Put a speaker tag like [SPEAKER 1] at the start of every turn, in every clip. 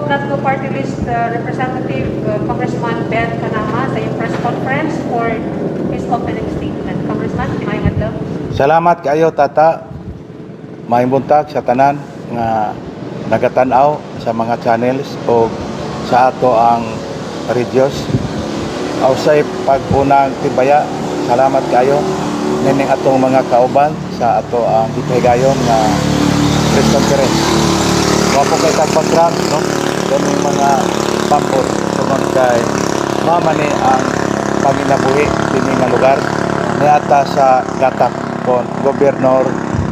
[SPEAKER 1] NATCO Party List Representative Congressman Ben Canama sa iyong press conference for his opening statement. Congressman, maayong adlaw.
[SPEAKER 2] Salamat kayo, Tata. Maayong buntag sa tanan nga nagatan-aw sa mga channels o sa ato ang radios. Usay pag-unang timbaya, salamat kayo nining atong mga kauban sa ato ang gipahigayon nga press conference. Wapo kay kag background, no? Kaning mga pampot tungod kay mama ni ang panginabuhi dinhi nga lugar niata sa Gatap kon Gobernador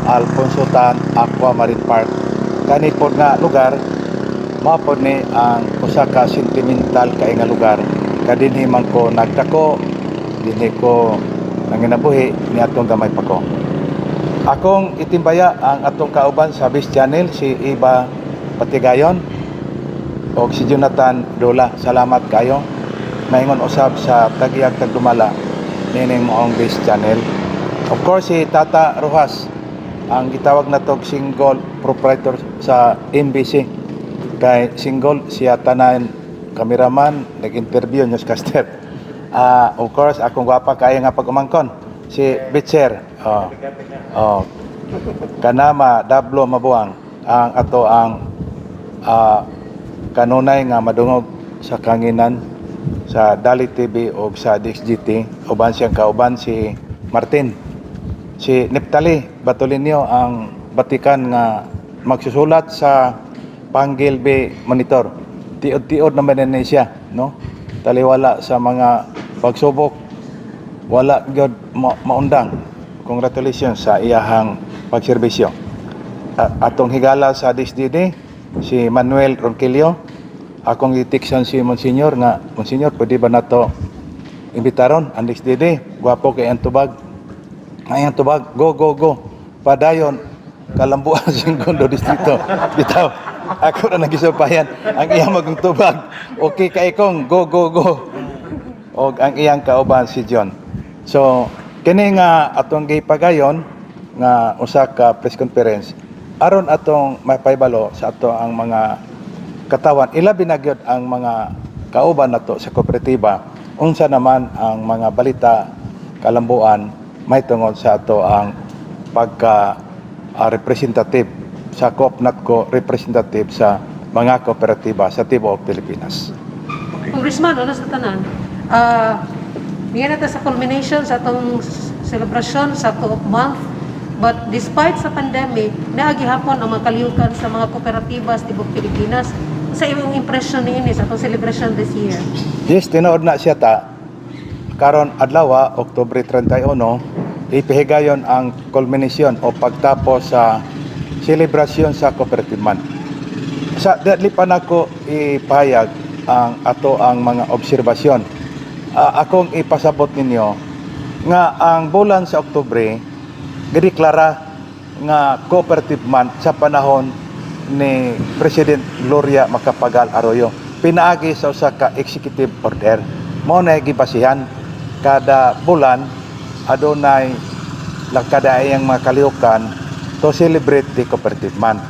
[SPEAKER 2] Alfonso Tan Aqua Marine Park. Kani pod nga lugar mao pod ni ang usa ka sentimental kay nga lugar. Kadinhi man ko nagdako, dinhi ko nanginabuhi ni atong gamay pa ko. Akong itimbaya ang atong kauban sa Best Channel, si Iba Patigayon o si Jonathan Dola. Salamat kayo. Maingon usab sa tagiyag tagdumala nining moong Best Channel. Of course, si Tata Rojas, ang gitawag na tog single proprietor sa MBC. Kay single siya tanan, cameraman, nag-interview, newscaster. Of course, akong gwapa kaya nga pag-umangkon, si Bitcher. Oh. Oh. Kanama Dablo Mabuang ang ato ang kanunay nga madungog sa kanginan sa Dali TV o sa DXGT, uban siyang kauban si Martin, si Neptali Batolinio, ang batikan nga magsusulat sa Panguil Bay Monitor. Tiod-tiod naman ni siya, no? Taliwala sa mga pagsubok, wala gyud maundang. Congratulations sa iyahang pagserbisyo. Atong higala sa DSDD, si Manuel Ronquillo. Akong gitiksan si Monsignor nga, "Monsignor, pwede ba nato imbitaron ang DSDD? Gwapo kay ang tubag." Ay, ang tubag, "Go, go, go. Padayon, Kalambuan Segundo Distrito." Bitaw, ako na nagisupayan. Ang iyang magong tubag, "Okay kay kong, go, go, go." Og ang iyang kauban si John. So, kini nga atong gipagayon nga usa ka press conference aron atong mapahibalo sa ato ang mga katawan, ilabi na gyud ang mga kauban nato sa kooperatiba, unsa naman ang mga balita kalambuan may tungod sa ato ang pagka representative sa Coop NATCO, representative sa mga kooperatiba sa tibuok Pilipinas.
[SPEAKER 1] Congressman, ano sa tanan? Niya na ta sa culmination sa atong selebrasyon sa Co-op Month. But despite sa pandemic, naa gihapon ang mga kaliyukan sa mga kooperatiba sa tibok Pilipinas. Sa imong impression niini sa atong celebration this year?
[SPEAKER 2] Yes, tinuod na siya, ta. Karon adlaw, Oktubre 31, ipihigayon ang culmination o pagtapos sa selebrasyon sa Cooperative Month. Sa dali pa nako ipahayag ang ato ang mga obserbasyon. Akong ipasabot ninyo nga ang bulan sa Oktubre gideklara nga Cooperative Month sa panahon ni President Gloria Macapagal Arroyo pinaagi sa usa ka executive order. Mao na gibasihan kada bulan adunay lakadaayang mga kalihukan to celebrate the Cooperative Month.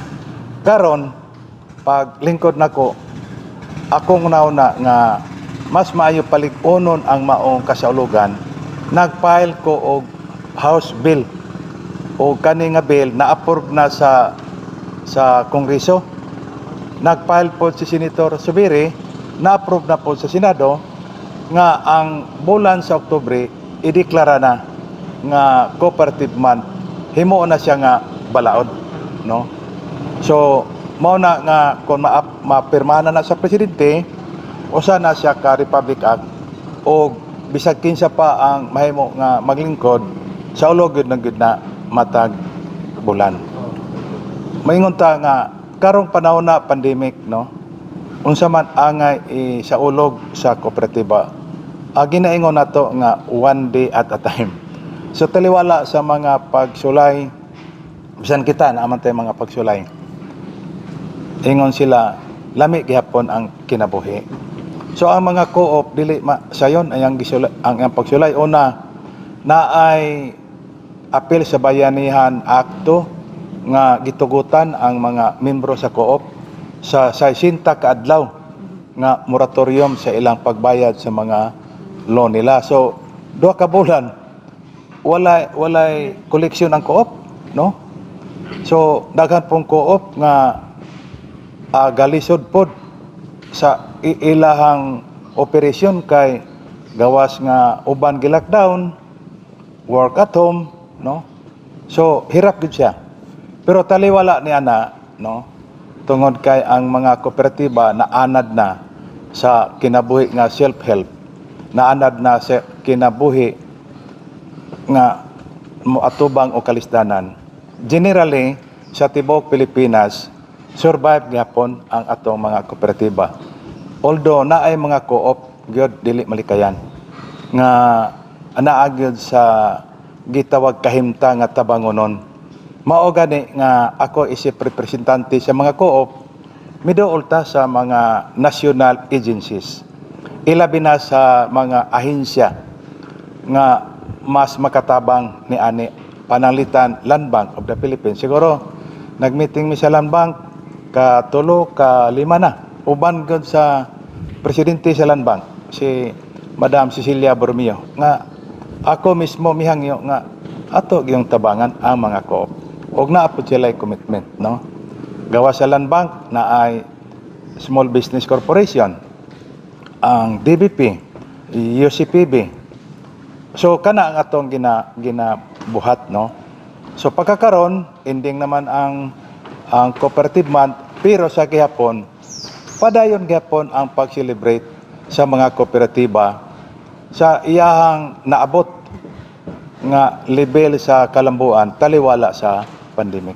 [SPEAKER 2] Karon pag lingkod nako, akong una nga mas maayo palig-unon ang maong kasaulugan, nag-file ko og House Bill o kani nga bill na-approve na sa Kongreso. Nag-file po si Senator Zubiri, na-approve na po sa Senado nga ang bulan sa Oktubre ideklara na nga Cooperative Month, himuon na siya nga balaod, no? So mao na nga kung mapirmahan na sa presidente, usa na siya ka Republic Act o bisag kinsa pa ang mahimo nga maglingkod sa ulog gyud ng gyud na matag bulan. Maingon ta nga karong panahon na pandemic, no, unsa man angay sa ulog sa kooperatiba? Ginaingon nato nga one day at a time. So taliwala sa mga pagsulay, bisan kita naaman tayo mga pagsulay, ingon sila lami gihapon ang kinabuhi. So ang mga co-op dili ma sayon ang gisulay ang pagsulay. Una na ay apil sa Bayanihan Act 2 nga gitugutan ang mga membro sa co-op Sa 60 ka adlaw nga moratorium sa ilang pagbayad sa mga loan nila. So 2 ka bulan walay koleksyon ang co-op, no? So daghan pong co-op nga galisod pod sa ilahang operasyon kay gawas nga uban gi-lockdown, work at home, no? So hirap gid siya. Pero taliwala ni ana, no? Tungod kay ang mga kooperatiba naanad na sa kinabuhi nga self-help, naanad na sa kinabuhi nga moatubang o kalisdanan. Generally, sa tibuok Pilipinas, survive gyapon ang atong mga kooperatiba. Although naay mga co-op gyud, dili malikayan nga anaa gyud sa gitawag kahimta nga tabangonon. Mao gani nga ako isip representante sa mga co-op, miduol ta sa mga national agencies. Ilabi na sa mga ahensya nga mas makatabang ni ani, pananglitan Land Bank of the Philippines. Siguro nagmeeting mi sa Land Bank ka tulo ka lima na uban gud sa presidente sa Land Bank, si Madam Cecilia Borromeo, nga ako mismo mihangyo nga ato gyung tabangan ang mga co-op og naa pod sila commitment, no? Gawa sa Land Bank na ay Small Business Corporation, ang DBP, UCPB. So kana ang atong ginabuhat, no? So pagkakaron, ending naman ang Cooperative Month, pero sa gihapon padayon gihapon ang pag-celebrate sa mga kooperatiba sa iyahang naabot nga level sa kalambuan taliwala sa pandemic.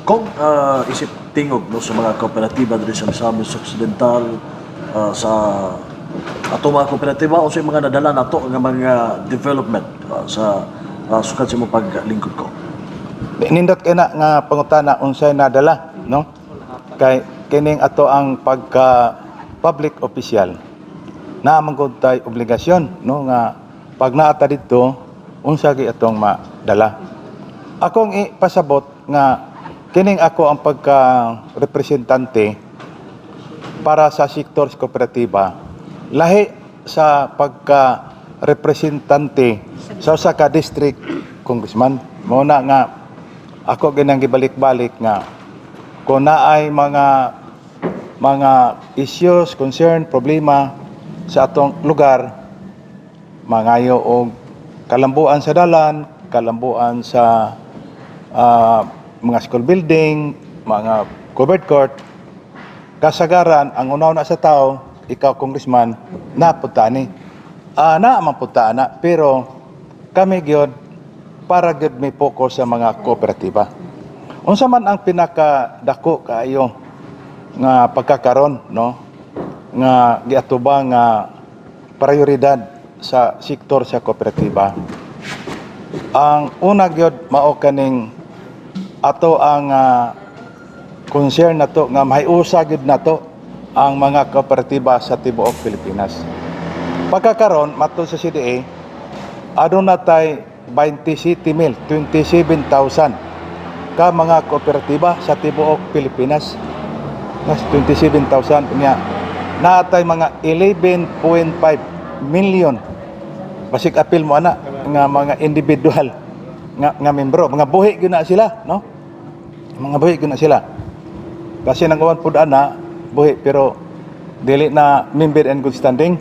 [SPEAKER 3] Kung isip tingog, no, sa mga kooperatiba diri sa Misamis Occidental, sa ato mga kooperatiba, unsay mga nadala nato nga mga development sa sukad sa imong paglingkod ko?
[SPEAKER 2] Nindot kay na nga pangutana, unsay nadala, no? Kay kining ato ang pagka public official na man gud tay obligasyon, no, nga pag naata didto, unsa gi atong madala. Akong ipasabot nga kining ako ang pagka representante para sa sektor sa kooperatiba lahi sa pagka representante sa usa ka district congressman. Mao na nga ako ginang gibalik-balik nga kung naay mga issues, concern, problema sa atong lugar, mangayo og kalambuan sa dalan, kalambuan sa mga school building, mga covered court, kasagaran ang unaw na sa tao, ikaw congressman, napunta ni. Na man punta na, pero kami gyud para gyud may focus sa mga kooperatiba. Unsa man ang pinakadako kaayo nga pagkakaron, no, nga giatubang nga prioridad sa sektor sa kooperatiba? Ang una gyud mao kaning ato ang concern nato nga mahiusa gyud nato ang mga kooperatiba sa tibuok Pilipinas. Pagkakaron, matod sa CDA, aduna tay 27 mil, 27,000 ka mga kooperatiba sa tibuok Pilipinas. Nas 27,000 niya. Naatay mga 11.5 million. Basig apil mo ana nga mga individual nga membro, mga buhi gyud na sila, no? Mga buhi gyud na sila. Kasi nang uwan pud ana buhi pero dili na member and good standing,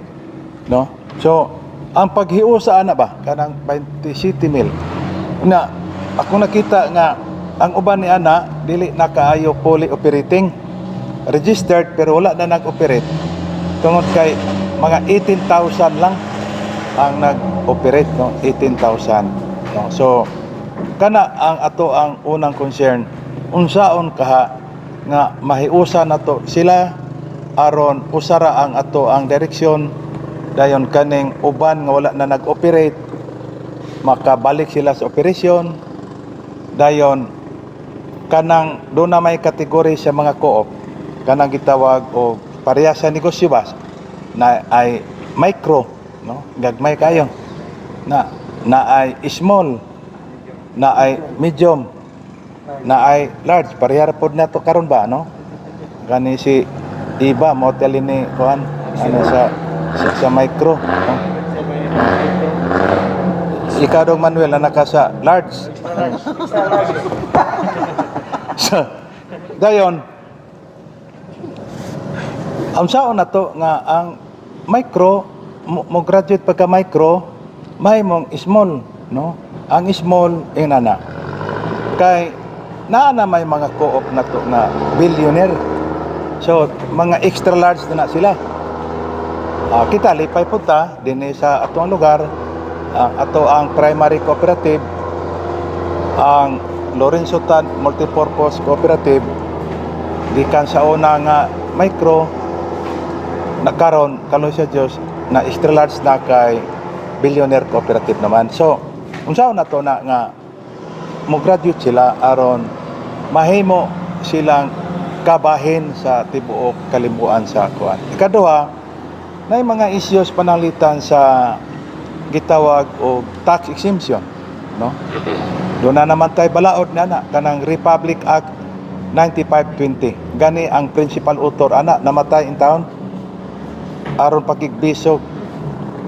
[SPEAKER 2] no? So, ang paghiusa ana ba kanang 27 mil na ako nakita nga ang uban ni ana dili na kaayo fully operating, registered pero wala na nag-operate tungod kay mga 18,000 lang ang nag-operate, no? 18,000, no? So kana ang ato ang unang concern, unsaon kaha nga mahiusa nato sila aron usara ang ato ang direksyon, dayon kaning uban nga wala na nag-operate makabalik sila sa operasyon, dayon kanang do na may kategory sa mga co-op kanang gitawag og pareha sa negosyo ba na ay micro, no? Gagmay kayo na na ay small, na ay medium. Naay large, pareha ra pod nato karon ba, no? Gani si Iba mo ni kuan ano sa micro, no? Ikaw dong, Manuel, na naka sa large. So, dayon, ang saon na to nga ang micro mo graduate pagka micro, may mong small, no? Ang small inana kay naa na may mga co-op na to na billionaire, so mga extra large na na sila. Kita lipay punta dinhi sa atong lugar, ato ang primary cooperative, ang Lorenzo Tan Multipurpose Cooperative, gikan sa una nga micro, nakaron, kaluoy sa Dios, na extra large na kay billionaire cooperative naman. So unsaon na to na nga mo graduate sila aron mahimo silang kabahin sa tibuok kalimbuan sa kuan. Ikaduha, na mga issues pananglitan sa gitawag og tax exemption, no? Doon na naman tayo balaod na na kanang Republic Act 9520. Gani ang principal author ana namatay in town aron pakigbisog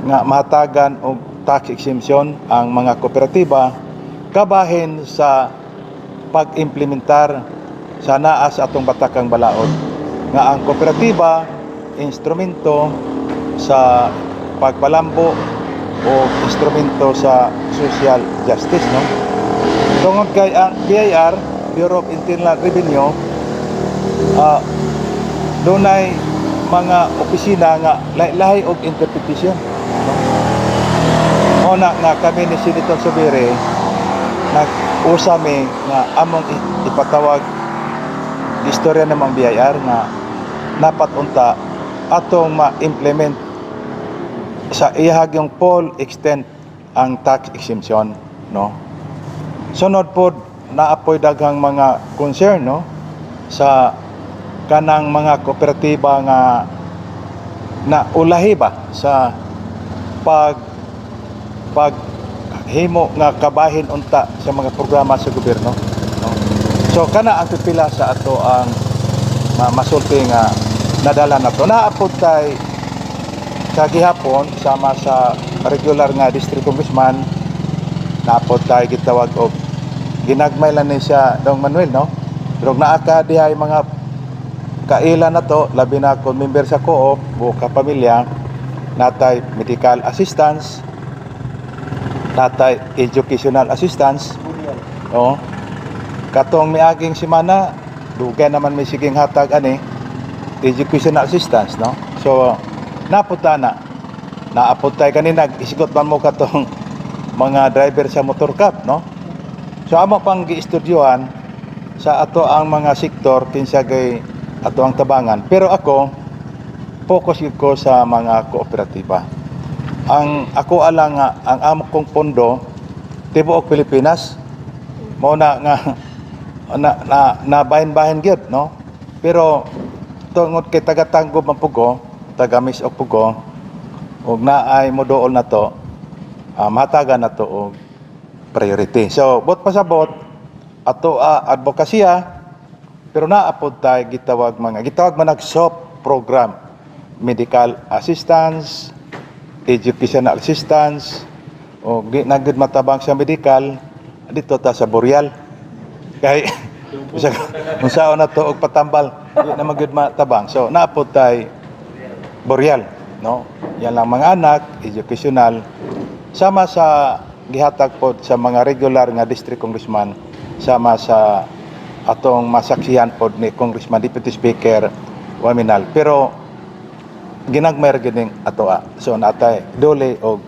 [SPEAKER 2] nga mahatagan og tax exemption ang mga kooperatiba kabahin sa pag-implementar sa naa sa atong batakang balaod nga ang kooperatiba instrumento sa pagpalambo o instrumento sa social justice, no? Tungod kay ang BIR, Bureau of Internal Revenue, dunay mga opisina nga lahi og interpretation, no? Mao na nga kami ni Senator Zubiri nag-usa mi nga among ipatawag istorya ng mga BIR nga napat unta atong ma-implement sa iyahag yung full extent ang tax exemption, no? Sunod pod, naapoy daghang mga concern, no, sa kanang mga kooperatiba nga na ulahi ba sa pag pag himo nga kabahin unta sa mga programa sa gobyerno, no? So kana ang pipila sa ato ang masulti nga nadala na to. Naapod tay kagihapon sama sa regular nga district congressman, naapod tay gitawag og ginagmay lang ni siya, Dong Manuel, no? Pero naa ka dihay mga kaila na to, labi na kung member sa co-op o kapamilya, natay medical assistance, natay educational assistance, no? Katong miaging semana, dugay naman may siging hatag ani educational assistance, no? So napunta na naapod tayo kanina, isigot man mo katong mga driver sa motor cab, no? So amo pang giistudyohan sa ato ang mga sektor kinsa gay ato ang tabangan, pero ako focus gyud ko sa mga kooperatiba. Ang ako alang nga ang amo kong pondo tibuok Pilipinas, mao na nga na na, na bahin-bahin gyud, no? Pero tungod kay taga Tanggob man pud ko, taga Mis-oc pud ko, ug naay moduol na to, matagan na to og priority. So bot pasabot ato advokasya, pero naapod tay gitawag mga gitawag man nag soft program, medical assistance, educational assistance, o di na gud matabang sa medical dito ta sa Boreal kay bisag unsaon na to og patambal, di na magyud matabang. So naapod tay Boreal, no? Yan lang mga anak educational sama sa gihatag pod sa mga regular nga district congressman, sama sa atong masaksihan pod ni Congressman Deputy Speaker Oaminal, pero ginagmay ra gyud ning atoa. So natay dole og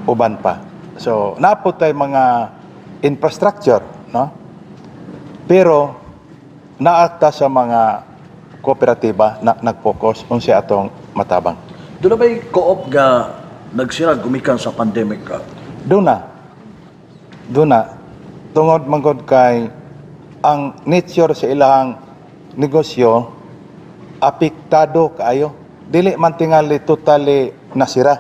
[SPEAKER 2] uban pa. So naapod tay mga infrastructure, no? Pero naata sa mga kooperatiba na nag-focus unsa atong matabang.
[SPEAKER 3] Doon na ba'y co-op nga nagsira gumikan sa pandemic ka?
[SPEAKER 2] Doon na. Doon na. Tungod manggod kay ang nature sa ilang negosyo apektado kaayo. Dili man tingali totally nasira,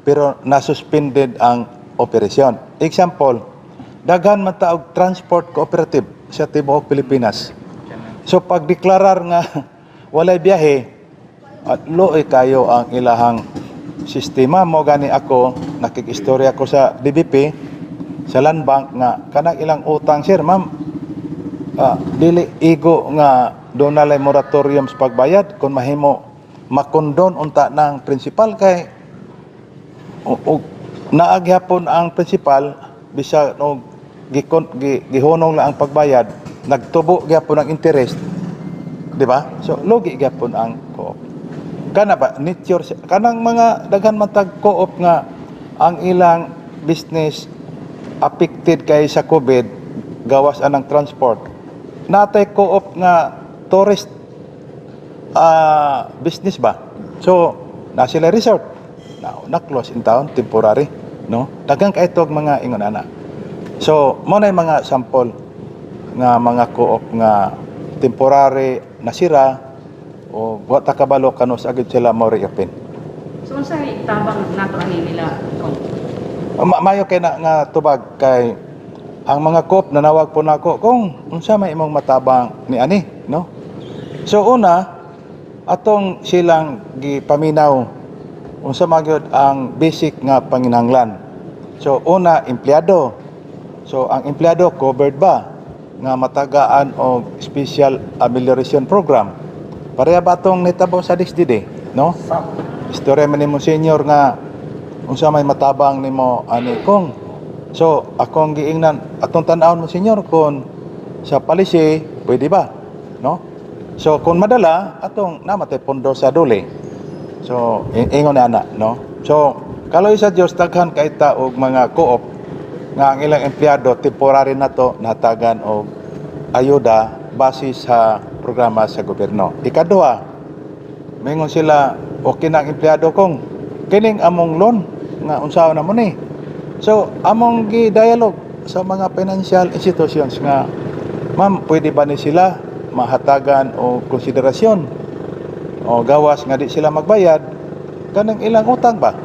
[SPEAKER 2] pero nasuspended ang operasyon. Example, daghan man ta og transport cooperative. sa tibuok Pilipinas. So pagdeklarar nga walay biyahe at luoy kayo ang ilahang sistema. Mo gani ako nakikistorya ko sa DBP, sa Land Bank, nga kanang ilang utang, sir, ma'am, dili igo nga doon na moratorium sa pagbayad kung mahimo makondon unta ng principal kay o naagyapon ang principal bisa no gikon, gihunong lang ang pagbayad, nagtubo gyapon ang interest, di ba? So lugi gyapon ang co-op. Kana ba nature kanang mga daghan man tag co-op nga ang ilang business affected kay sa COVID, gawas anang transport. Natay co-op nga tourist business ba? So na sila resort na na close in town temporary, no? Daghang kay og mga ingon ana. So mo na yung mga sample nga mga co-op nga temporary nasira o wa ta kabalo kanus agad sila mo reopen.
[SPEAKER 4] So unsay tabang nato ani nila, Kong?
[SPEAKER 2] Mayo kay na nga tubag kay ang mga co-op nanawag po nako kung unsa may imong matabang ni ani, no? So una, atong silang gipaminaw unsa man gyud ang basic nga panginahanglan. So una, empleyado. So ang empleyado covered ba nga matagaan og special amelioration program? Pareha ba atong nitabo sa DSDD, no? Istorya man nimo, senior, nga unsa may matabang nimo ani, kong. So akong giingnan, atong tan-awon mo, senior, kung sa policy pwede ba, no? So kung madala atong namatay pondo sa DOLE. So ingon na ana, no? So kaloy sa Dios, daghan kay ta og mga co-op nga ang ilang empleyado temporary na to natagan og ayuda base sa programa sa gobyerno. Ikaduha, mingon sila, okay na ang empleyado, kong, kining among loan nga unsaon na mo ni. So among gi-dialogue sa mga financial institutions nga, ma'am, pwede ba ni sila mahatagan o konsiderasyon o gawas nga di sila magbayad kanang ilang utang ba?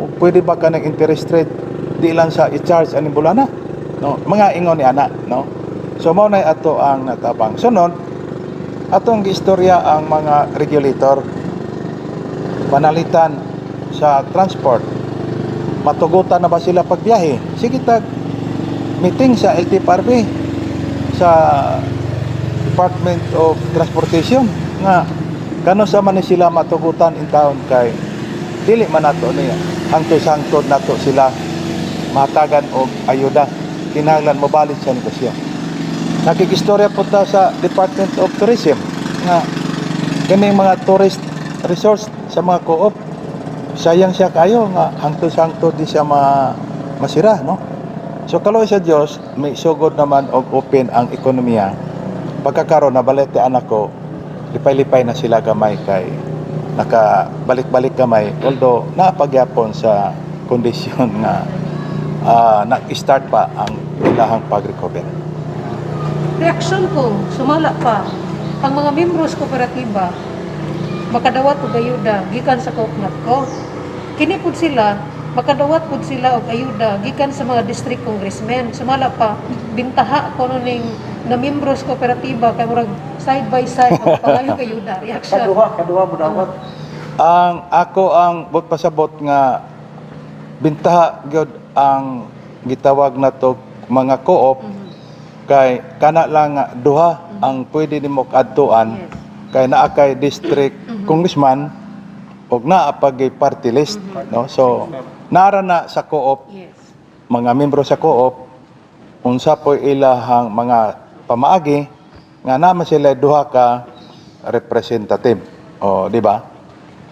[SPEAKER 2] O pwede ba kanang interest rate di lang sa i-charge aning bulana, no? Mga ingon ni ana, no? So mao na ato ang natabang. Sunod, atong giistorya ang mga regulator, panalitan sa transport, matugutan na ba sila pagbiyahe? Sige tag meeting sa LTFRB, sa Department of Transportation, nga kano sa man ni sila matugutan in town kay dili man nato niya hangtod-hangtod nato sila matagan og ayuda, kinahanglan mobalid sa negosyo. Nakikistorya po ta sa Department of Tourism nga kining mga tourist resource sa mga co-op, sayang siya kayo nga hangtod-hangtod di siya masira, no? So kaloy sa Dios, may sugod naman og open ang ekonomiya. Pagkakaroon na balete anak ko, lipay-lipay na sila gamay kay nakabalik-balik gamay, although naapagyapon sa kondisyon nga nag-start pa ang ilahang pag-recover.
[SPEAKER 1] Reaksyon ko, sumala pa, ang mga membros kooperatiba makadawat og ayuda gikan sa Koopnatco. Kini pud sila makadawat pud sila og ayuda gikan sa mga district congressmen. Sumala pa, bintaha ko ning na membros kooperatiba kay murag side by side ang pangayo ayuda. Reaksyon.
[SPEAKER 3] Kaduha, kaduha mo dapat.
[SPEAKER 2] Ang ako ang but pasabot nga bintaha gyud ang gitawag nato mga co-op kay kana lang nga duha ang pwede nimo kaadtuan kay naa kay district congressman ug naa pa gyud party list, no? So nara na sa co-op, mga membro sa co-op, unsa po ilahang mga pamaagi nga naman sila duha ka representative o, di ba?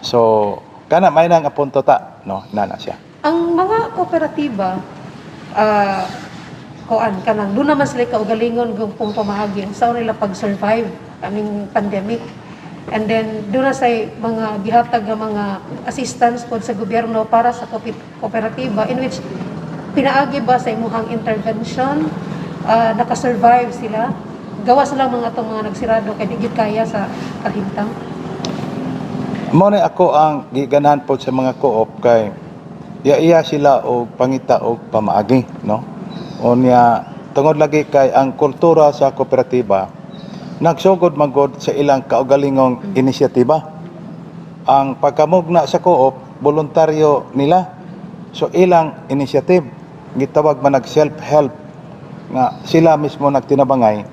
[SPEAKER 2] So kana may nang apunto ta, no? Nana siya.
[SPEAKER 1] Ang mga kooperatiba, kuan kanang doon naman sila kaugalingon kung pamaagi sa nila pag-survive aning pandemic. And then doon na say mga gihatag nga mga assistance pod sa gobyerno para sa kooperatiba, in which pinaagi ba sa imuhang intervention, nakasurvive sila gawas lang mga atong mga nagsirado kay di gyud kaya sa kahimtang?
[SPEAKER 2] Mo ni ako ang giganahan po sa mga co-op kay iya sila og pangita og pamaagi, no? Unya Tungod lagi kay ang kultura sa kooperatiba nagsugod magod sa ilang kaugalingong inisyatiba. Ang pagkamugna sa co-op, voluntaryo nila. So ilang initiative, gitawag man nag self-help nga sila mismo nagtinabangay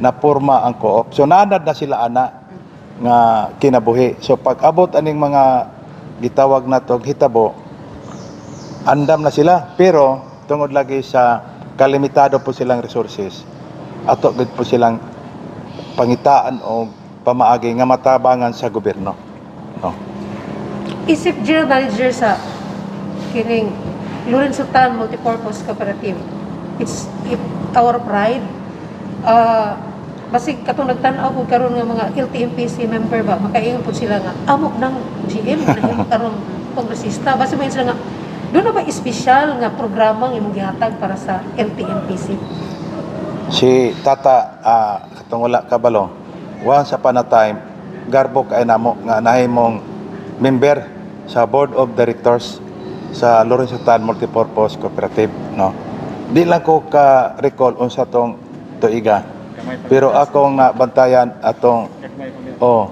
[SPEAKER 2] na porma ang co-op. So naanad na sila ana nga kinabuhi. So pag abot aning mga gitawag na tog hitabo, andam na sila, pero tungod lagi sa kalimitado po silang resources, ato gid po silang pangitaan o pamaagi nga matabangan sa gobyerno, no?
[SPEAKER 1] Isip general manager sa kining Lorenzo Tan Multipurpose Cooperative. It's our pride. Basig katong nagtan-aw ko karon nga mga LTMPC member ba, makaingon pud sila nga amo ng GM na imo karon kongresista. Basig may sila nga doon na ba espesyal nga programa ang imong gihatag para sa LTMPC?
[SPEAKER 2] Si Tata, katong wala kabalo, once upon a time garbo kay namo nga nahimong member sa board of directors sa Lorenzo Tan Multipurpose Cooperative, no? Di lang ko ka recall unsa tong tuiga, pero akong nabantayan atong, oh,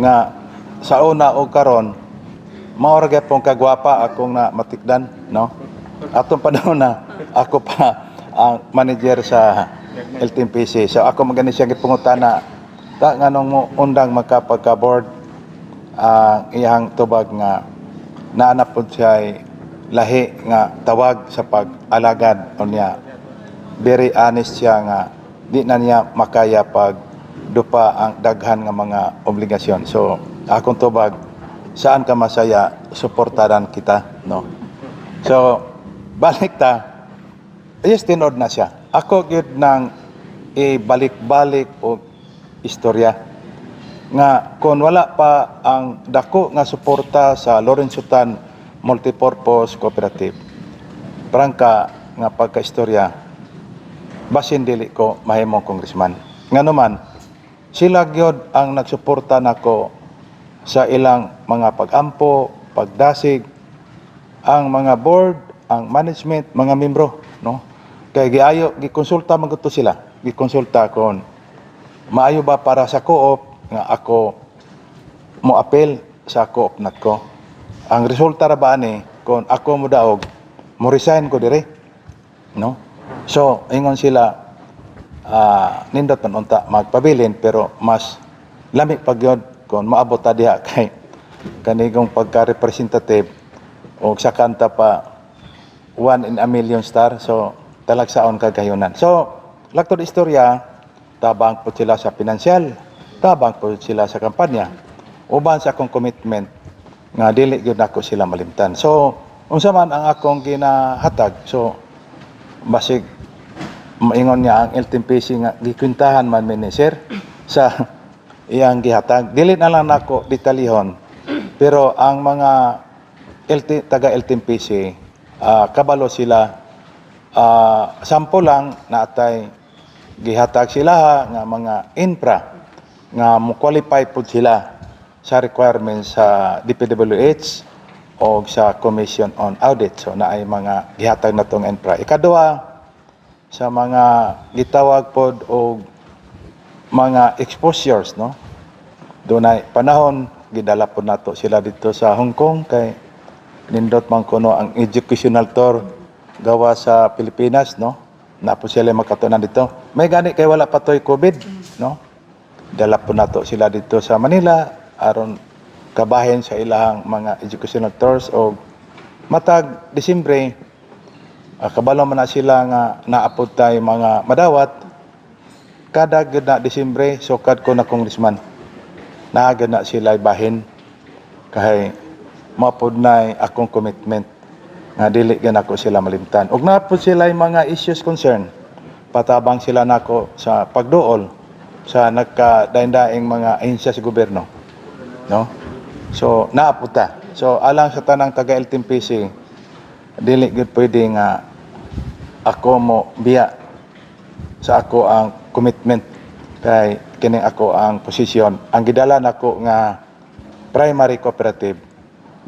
[SPEAKER 2] nga sa una o karon mao ra gyapon kagwapa akong na matikdan, no? Atong panahon na ako pa ang manager sa LTMPC, so ako magani siya gipangutana ta nganong mo undang magkapagka board. Ang iyang tubag nga naana pod siya lahi nga tawag sa pag-alagad. Unya very honest siya nga di na niya makaya pag dupa ang daghan nga mga obligasyon. So akong tubag, saan ka masaya, suportaran kita, no? So balik ta. Yes, tinod na siya. Ako gyud nang ibalik-balik og istorya nga kung wala pa ang dako nga suporta sa Lorenzo Tan Multipurpose Cooperative, prangka nga pagkaistorya, basin dili ko mahimong congressman. Ngano man, sila gyud ang nagsuporta nako sa ilang mga pagampo, pagdasig, ang mga board, ang management, mga membro, no? Kay giayo gikonsulta man gud to sila. Gikonsulta kon maayo ba para sa co-op nga ako mo apel sa co-op nako. Ang resulta ra ba ani kon ako mo daog, mo resign ko dire, no? So ingon sila, nindot man unta magpabilin, pero mas lami pag yun kung maabot ta diha kay kanigong pagka-representative o sa kanta pa, one in a million star, so talagsaon kagayunan. So laktod istorya, tabang po sila sa pinansyal, tabang po sila sa kampanya, uban sa akong commitment nga dili gyud nako sila malimtan. So unsa man ang akong ginahatag, so basig maingon niya ang LTMPC nga gikwintahan man mi ni sir sa iyang gihatag. Dili na lang nako detalihon, pero ang mga LT, taga LTMPC, kabalo sila. Sample lang, naatay gihatag sila ha, nga mga infra nga mo qualify pud sila sa requirements sa DPWH o sa Commission on Audit. So naay mga gihatag na tong infra. Ikaduha, sa mga gitawag pod og mga exposures, no? Dunay panahon gidala pod nato sila dito sa Hong Kong kay nindot man kuno ang educational tour gawa sa Pilipinas, no? Na po sila makatunan dito. May gani kay wala pa toy COVID, no? Dala po nato sila dito sa Manila aron kabahin sa ilahang mga educational tours. O matag Disyembre, kabalo man na sila nga naapod tayo mga madawat kada gud na Disyembre sukad ko na congressman, naa gud na sila bahin kay maapod na akong commitment nga dili gyud nako sila malimtan. Ug naa pod sila mga issues concern, patabang sila nako sa pagduol sa nagkadaing-daing mga ahensya sa gobyerno, no? So naapod ta. So alang sa tanang taga LTMPC, dili gyud pwede nga ako mo biya sa ako ang commitment kay kini ako ang posisyon. Ang gidala nako nga primary cooperative,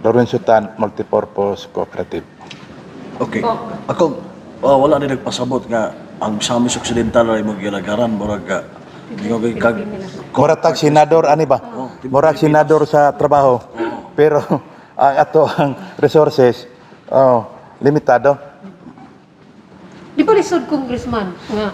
[SPEAKER 2] Lorenzo Tan Multipurpose Cooperative.
[SPEAKER 3] Okay.
[SPEAKER 4] Oh.
[SPEAKER 3] Ako, wala ni nagpasabot nga Ang Misamis Occidental ay imong gilagaran, murag ingon kag
[SPEAKER 2] Murag tag senador ani ba? Murag senador sa trabaho. Pero ang ato ang resources, oh, limitado.
[SPEAKER 1] Di ba lisod, congressman, nga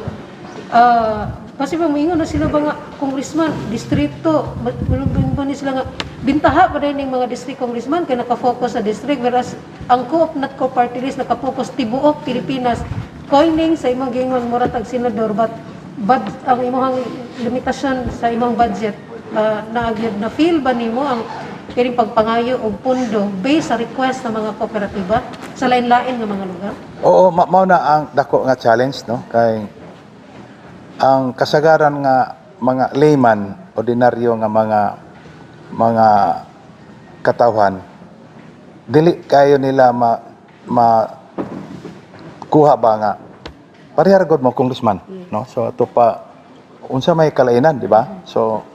[SPEAKER 1] kasi ba moingon na sila ba nga congressman distrito ba ni sila nga bintaha pa rin mga district congressman kay naka-focus sa district, whereas ang Co-op NATCCO party list naka-focus tibuok Pilipinas, coining sa imong giingon mura tag senador, but ang imong limitasyon sa imong budget, naagyad na feel ba nimo ang kining pagpangayo og pundo based sa request ng mga kooperatiba sa lain-lain nga mga lugar?
[SPEAKER 2] Oo, mao na ang dako nga challenge, no, kay ang kasagaran nga mga layman, ordinaryo nga mga katawhan, dili kayo nila ma, ma kuha ba nga pareha ra gud mo congressman, no? So ato pa unsa may kalainan, di ba? So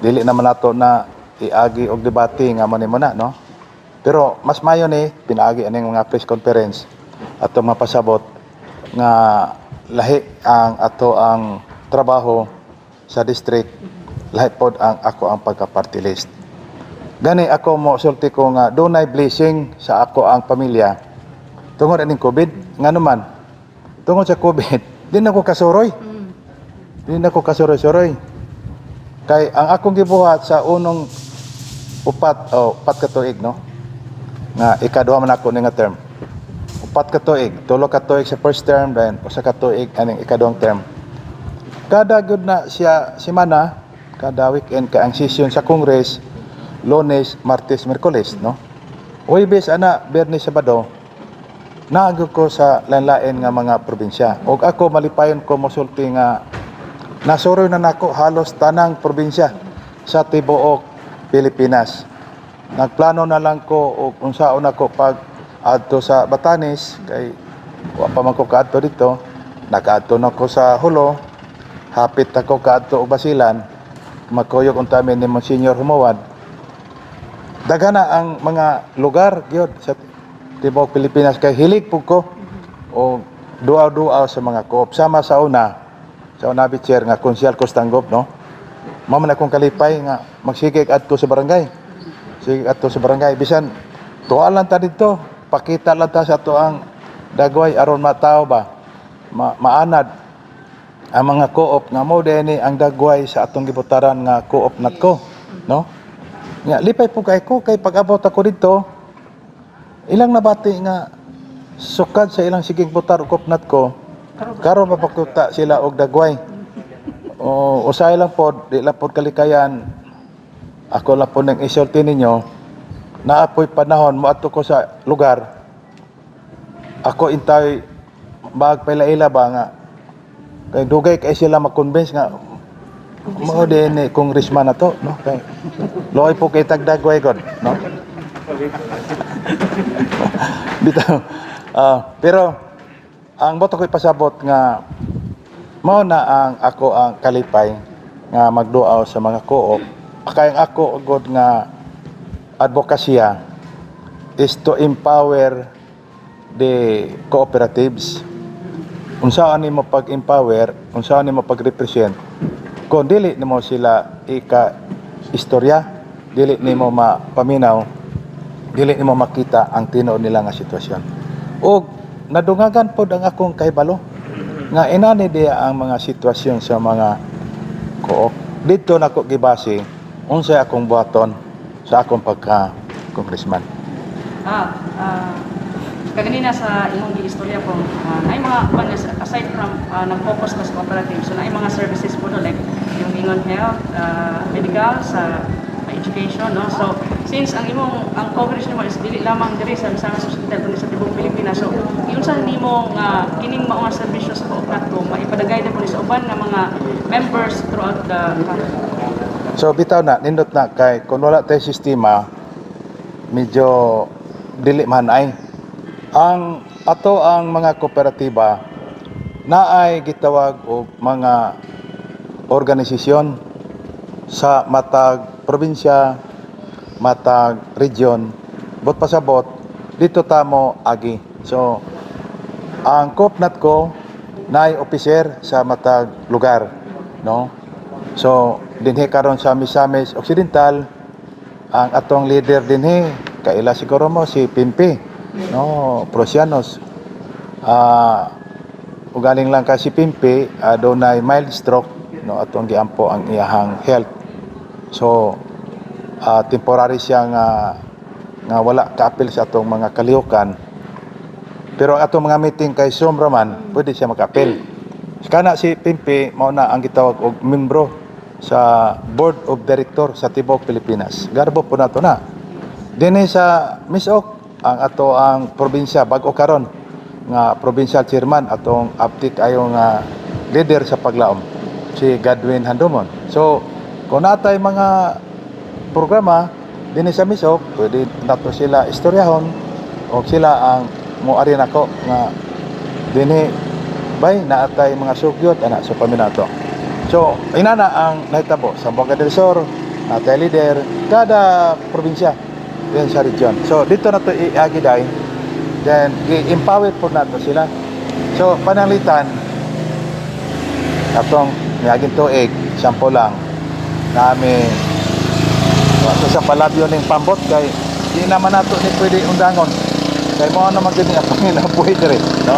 [SPEAKER 2] dili naman nato na iagi og debate nga mo nimo na, no? Pero mas mayo ni pinaagi aning mga press conference ato mapasabot nga lahi ang ato ang trabaho sa district, lahi pod ang ako ang pagka party list. Gani ako mo sulti ko nga dunay blessing sa ako ang pamilya tungod aning COVID. Ngano man, tungod sa COVID di na ko kasuroy, di na ko kasuroy-suroy, kay ang akong gibuhat sa unong 4 ka tuig, no, nga ikaduha man ako ni nga term, 4 ka tuig, 3 ka tuig sa first term, then 1 ka tuig aning ikaduhang term, kada gyud na siya semana, kada weekend, kay ang session sa Congress Lunes, Martes, Miyerkules, no? Huwebes ana, Biyernes, Sabado, naagyo ko sa lain-lain nga mga probinsya. Og ako malipayon ko mosulti nga nasuroy na nako halos tanang probinsya sa tibuok Pilipinas. Nagplano na lang ko og unsaon ako pag adto sa Batanes kay wa pa man ko kaadto dito. Nakaadto na ko sa Jolo, hapit ako kaadto og Basilan, magkuyog unta mi ni Monsignor Humawad. Daghan na ang mga lugar gyud sa tibuok Pilipinas kay hilig pud ko o duaw-duaw sa mga co-op. Sama sa una chair nga konsyal ko sa Tanggob, no? Mao man akong kalipay nga magsigig adto sa barangay. Sige adto sa barangay bisan tuwa lang ta didto, pakita lang ta sa ato ang dagway aron matao ba maanad ang mga co-op nga mo ni ang dagway sa atong gibutaran nga Co-op NATCCO, no? Nga lipay po kay ko kay pag-abot ako didto, ilang nabati nga sukad sa ilang sigig botar og Co-op NATCCO, karon mapakuta sila og dagway. O usahay lang pod, di lang pod kalikayan. Ako lang po nang isulti ninyo, naapoy panahon moadto ko sa lugar. Ako intay bag paila-ila ba nga kay dugay kay sila ma-convince nga mao din ni congressman na to, no? Kay loy po kay tagdagway god, no? Bitaw. Ah, pero ang boto ko ipasabot nga mao na ang ako ang kalipay nga magduaw sa mga co-op. Kay ang ako gud nga advokasya is to empower the cooperatives. Unsaon nimo pag-empower, unsaon nimo pag-represent kung dili nimo sila ika istorya, dili nimo mapaminaw, dili nimo makita ang tinuod nila nga sitwasyon? Og nadungagan pod ang akong kahibalo nga inani diya ang mga sitwasyon sa mga co-op. Dito nako gibase unsay akong buhaton sa akong pagka congressman.
[SPEAKER 4] Kaganina sa imong giistorya po, naay mga kuan aside from nag-focus ka sa cooperative, so naay mga services po, no, like yung ingon health, medical, sa education, no? So, since ang imong ang coverage nimo is dili lamang diri sa Misamis Occidental kundi sa tibuok Pilipinas. So, giunsa nimo nga kining mao nga serbisyo sa Co-op NATCCO maipadagay na po ni sa uban nga mga members throughout the country?
[SPEAKER 2] So bitaw na, nindot na kay kung wala tayo sistema, medyo dili man ay. Ang ato ang mga kooperatiba naay gitawag og mga organisasyon sa matag probinsya, matag region, bot pasabot dito tamo agi. So ang Co-op NATCCO Naay officer sa matag lugar, no? So dinhi karon sa Misamis Occidental, ang atong leader dinhi, kaila siguro mo si Pimpi, no, Prosianos. Ugaling lang ka si Pimpi, adunay mild stroke, no, atong giampo ang iyahang health. So temporary siya nga wala kaapil sa atong mga kalihukan. Pero ang atong mga meeting kay Zoom raman, pwede siya makapil. Kana si Pimpi mao na ang gitawag og membro sa Board of Director sa tibuok Pilipinas. Garbo po nato na. Dinhi sa Misok, ang ato ang probinsya bag-o karon nga provincial chairman, atong aptik ayo nga leader sa paglaom, si Godwin Handomon. So kung natay mga programa dinhi sa Misok, pwede nato sila istoryahon o sila ang moari nako nga dinhi bay naatay mga sugyot ana sa paminato. So inana ang nahitabo sa Zamboanga del Sur, natay leader kada probinsya yan sa region. So dito na to iagi day, then gi-empower po nato sila. So pananglitan atong miaging tuig, sample lang nami so sa palabyo ning pambot kay di naman nato ni pwede undangon kay mao naman gyud ni atong ginabuhi diri, no?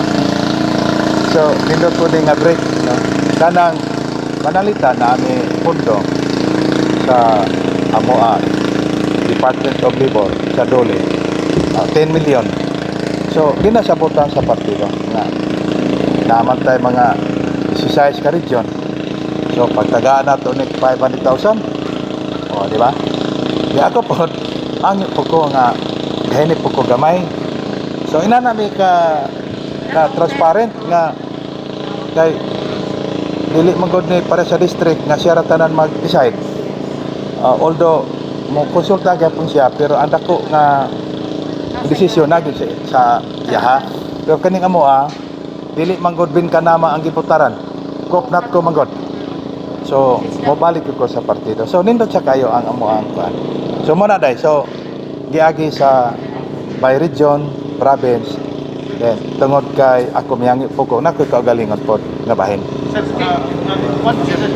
[SPEAKER 2] So nindot po ni nga break, no, kanang panalitan nami pundo sa amoa Department of Labor sa DOLE, 10 million. So ginasabotan sa partido nga naman tayo mga 16 ka region. So pagtagaan nato ni 500,000, o di ba? Di ako po ang po ko nga gahinip po ko gamay. So ina nami ka transparent nga kay dili man gud ni para sa district nga siya ra tanan mag-decide. Although mo konsulta gyapon siya, pero ang dako nga desisyon na gyud sa iyaha. Pero kaning amo dili man gud bin kanama ang giputaran. Kop not ko man gud. So mobalik gyud ko sa partido. So nindot siya kayo ang amo ang kuan. So mo na day. So giagi sa by region, province, then tungod kay ako miyangi po ko na ko'y kaugalingon pod nga bahin.
[SPEAKER 5] Sir, one question, sir,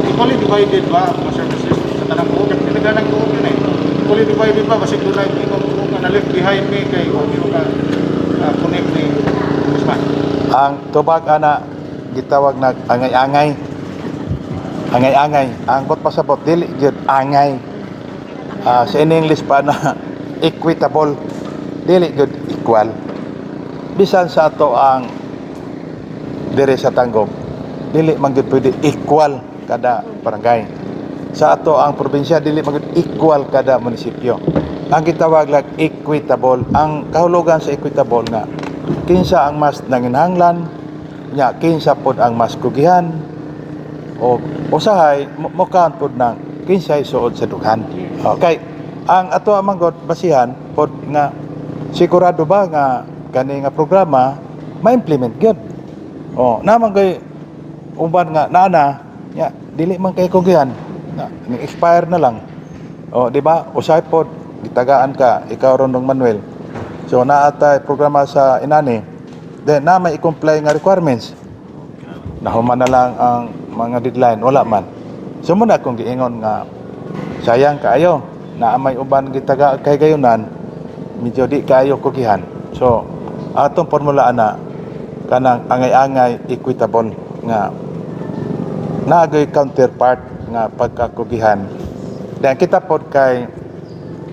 [SPEAKER 5] equally divided ba ang mga services sa tanang buok? Kaya nagalang buok yun eh. Equally divided ba? Basig doon lang, ikaw ka na left behind me kay huwag mo ka connect ni Guzman.
[SPEAKER 2] Ang tubag ana gitawag nag angay-angay. Angay-angay. Ang bot pasabot dili gyud angay. Sa in English pa na equitable, dili gyud equal. Bisan sa ato ang dire sa Tanggob, dili man gyud pwede equal kada barangay. Sa ato ang probinsya, dili man gyud equal kada munisipyo. Ang gitawag lang equitable. Ang kahulugan sa equitable nga kinsa ang mas nanginhanglan nya, kinsa pod ang mas kugihan o usahay mo count pod ng kinsay suod sa dughan. Okay. Ang ato ang manggod basihan pod nga sigurado ba nga kani nga programa ma-implement gyud. Oh, naman kay uban nga naana nya dili man kay kugihan na ni expire na lang. Oh, di ba? Usahay pod gitagaan ka ikaw ron dong Manuel. So naatay programa sa inani. Then na may i-comply nga requirements. Nahuman na lang ang mga deadline, wala man. So muna akong giingon nga sayang kaayo na may uban gitaga kay gayunan medyo di kaayo kugihan. So atong formula ana kanang angay-angay equitable nga naagoy counterpart nga pagkakugihan. Then kita pod kay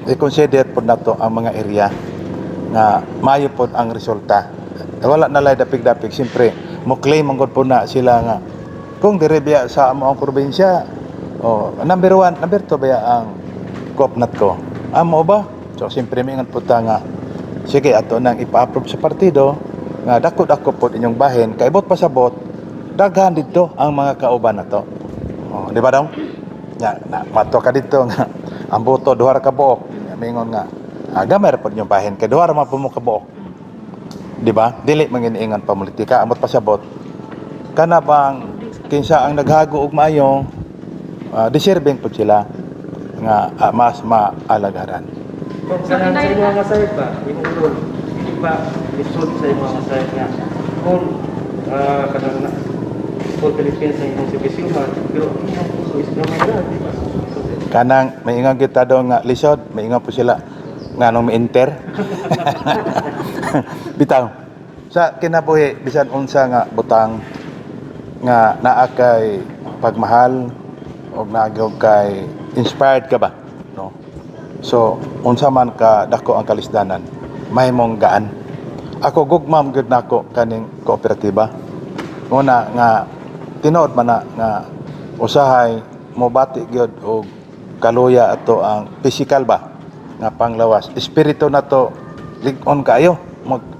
[SPEAKER 2] i-consider pod nato ang mga area nga maayo pod ang resulta. Wala na lay dapig-dapig, siyempre mo claim ang gud po na sila nga kung dire biya sa amo ang probinsya, oh, number 1, number 2 biya ang coopnat ko. Amo ba? So siyempre mingon po ta nga sige ato nang ipa-approve sa partido nga dako-dako pod inyong bahin kay bot pasabot daghan didto ang mga kauban nato. Oh, di ba daw? Ya, na mato ka didto nga ang boto duha ra ka buok. Ya, mingon nga gamay ra pod inyong bahin kay duha ra man po mo ka buok. Di ba? Dili man giniingon pamulitika amot pasabot. Kana bang kinsa ang naghago og maayo, deserving pod sila nga mas maalagaran.
[SPEAKER 6] Kung sa imo nga side ba, imong role, di ba lisod sa imo nga side nga kung Kanang for Philippines ang imong serbisyuhan, pero ang imong puso is gamay ra, di ba? So,
[SPEAKER 2] Kanang maingon kita daw nga lisod, maingon po sila nganong mi-enter. Bitaw. Sa kinabuhi bisan unsa nga butang nga naa kay pagmahal o naa gyud kay inspired ka ba, no? So unsa man ka dako ang kalisdanan, mahimong gaan. Ako gugma man gyud nako kaning kooperatiba. Una nga tinuod man na nga usahay mobati gyud og kaluya ato ang physical ba nga panglawas. Espiritu nato lig-on kaayo.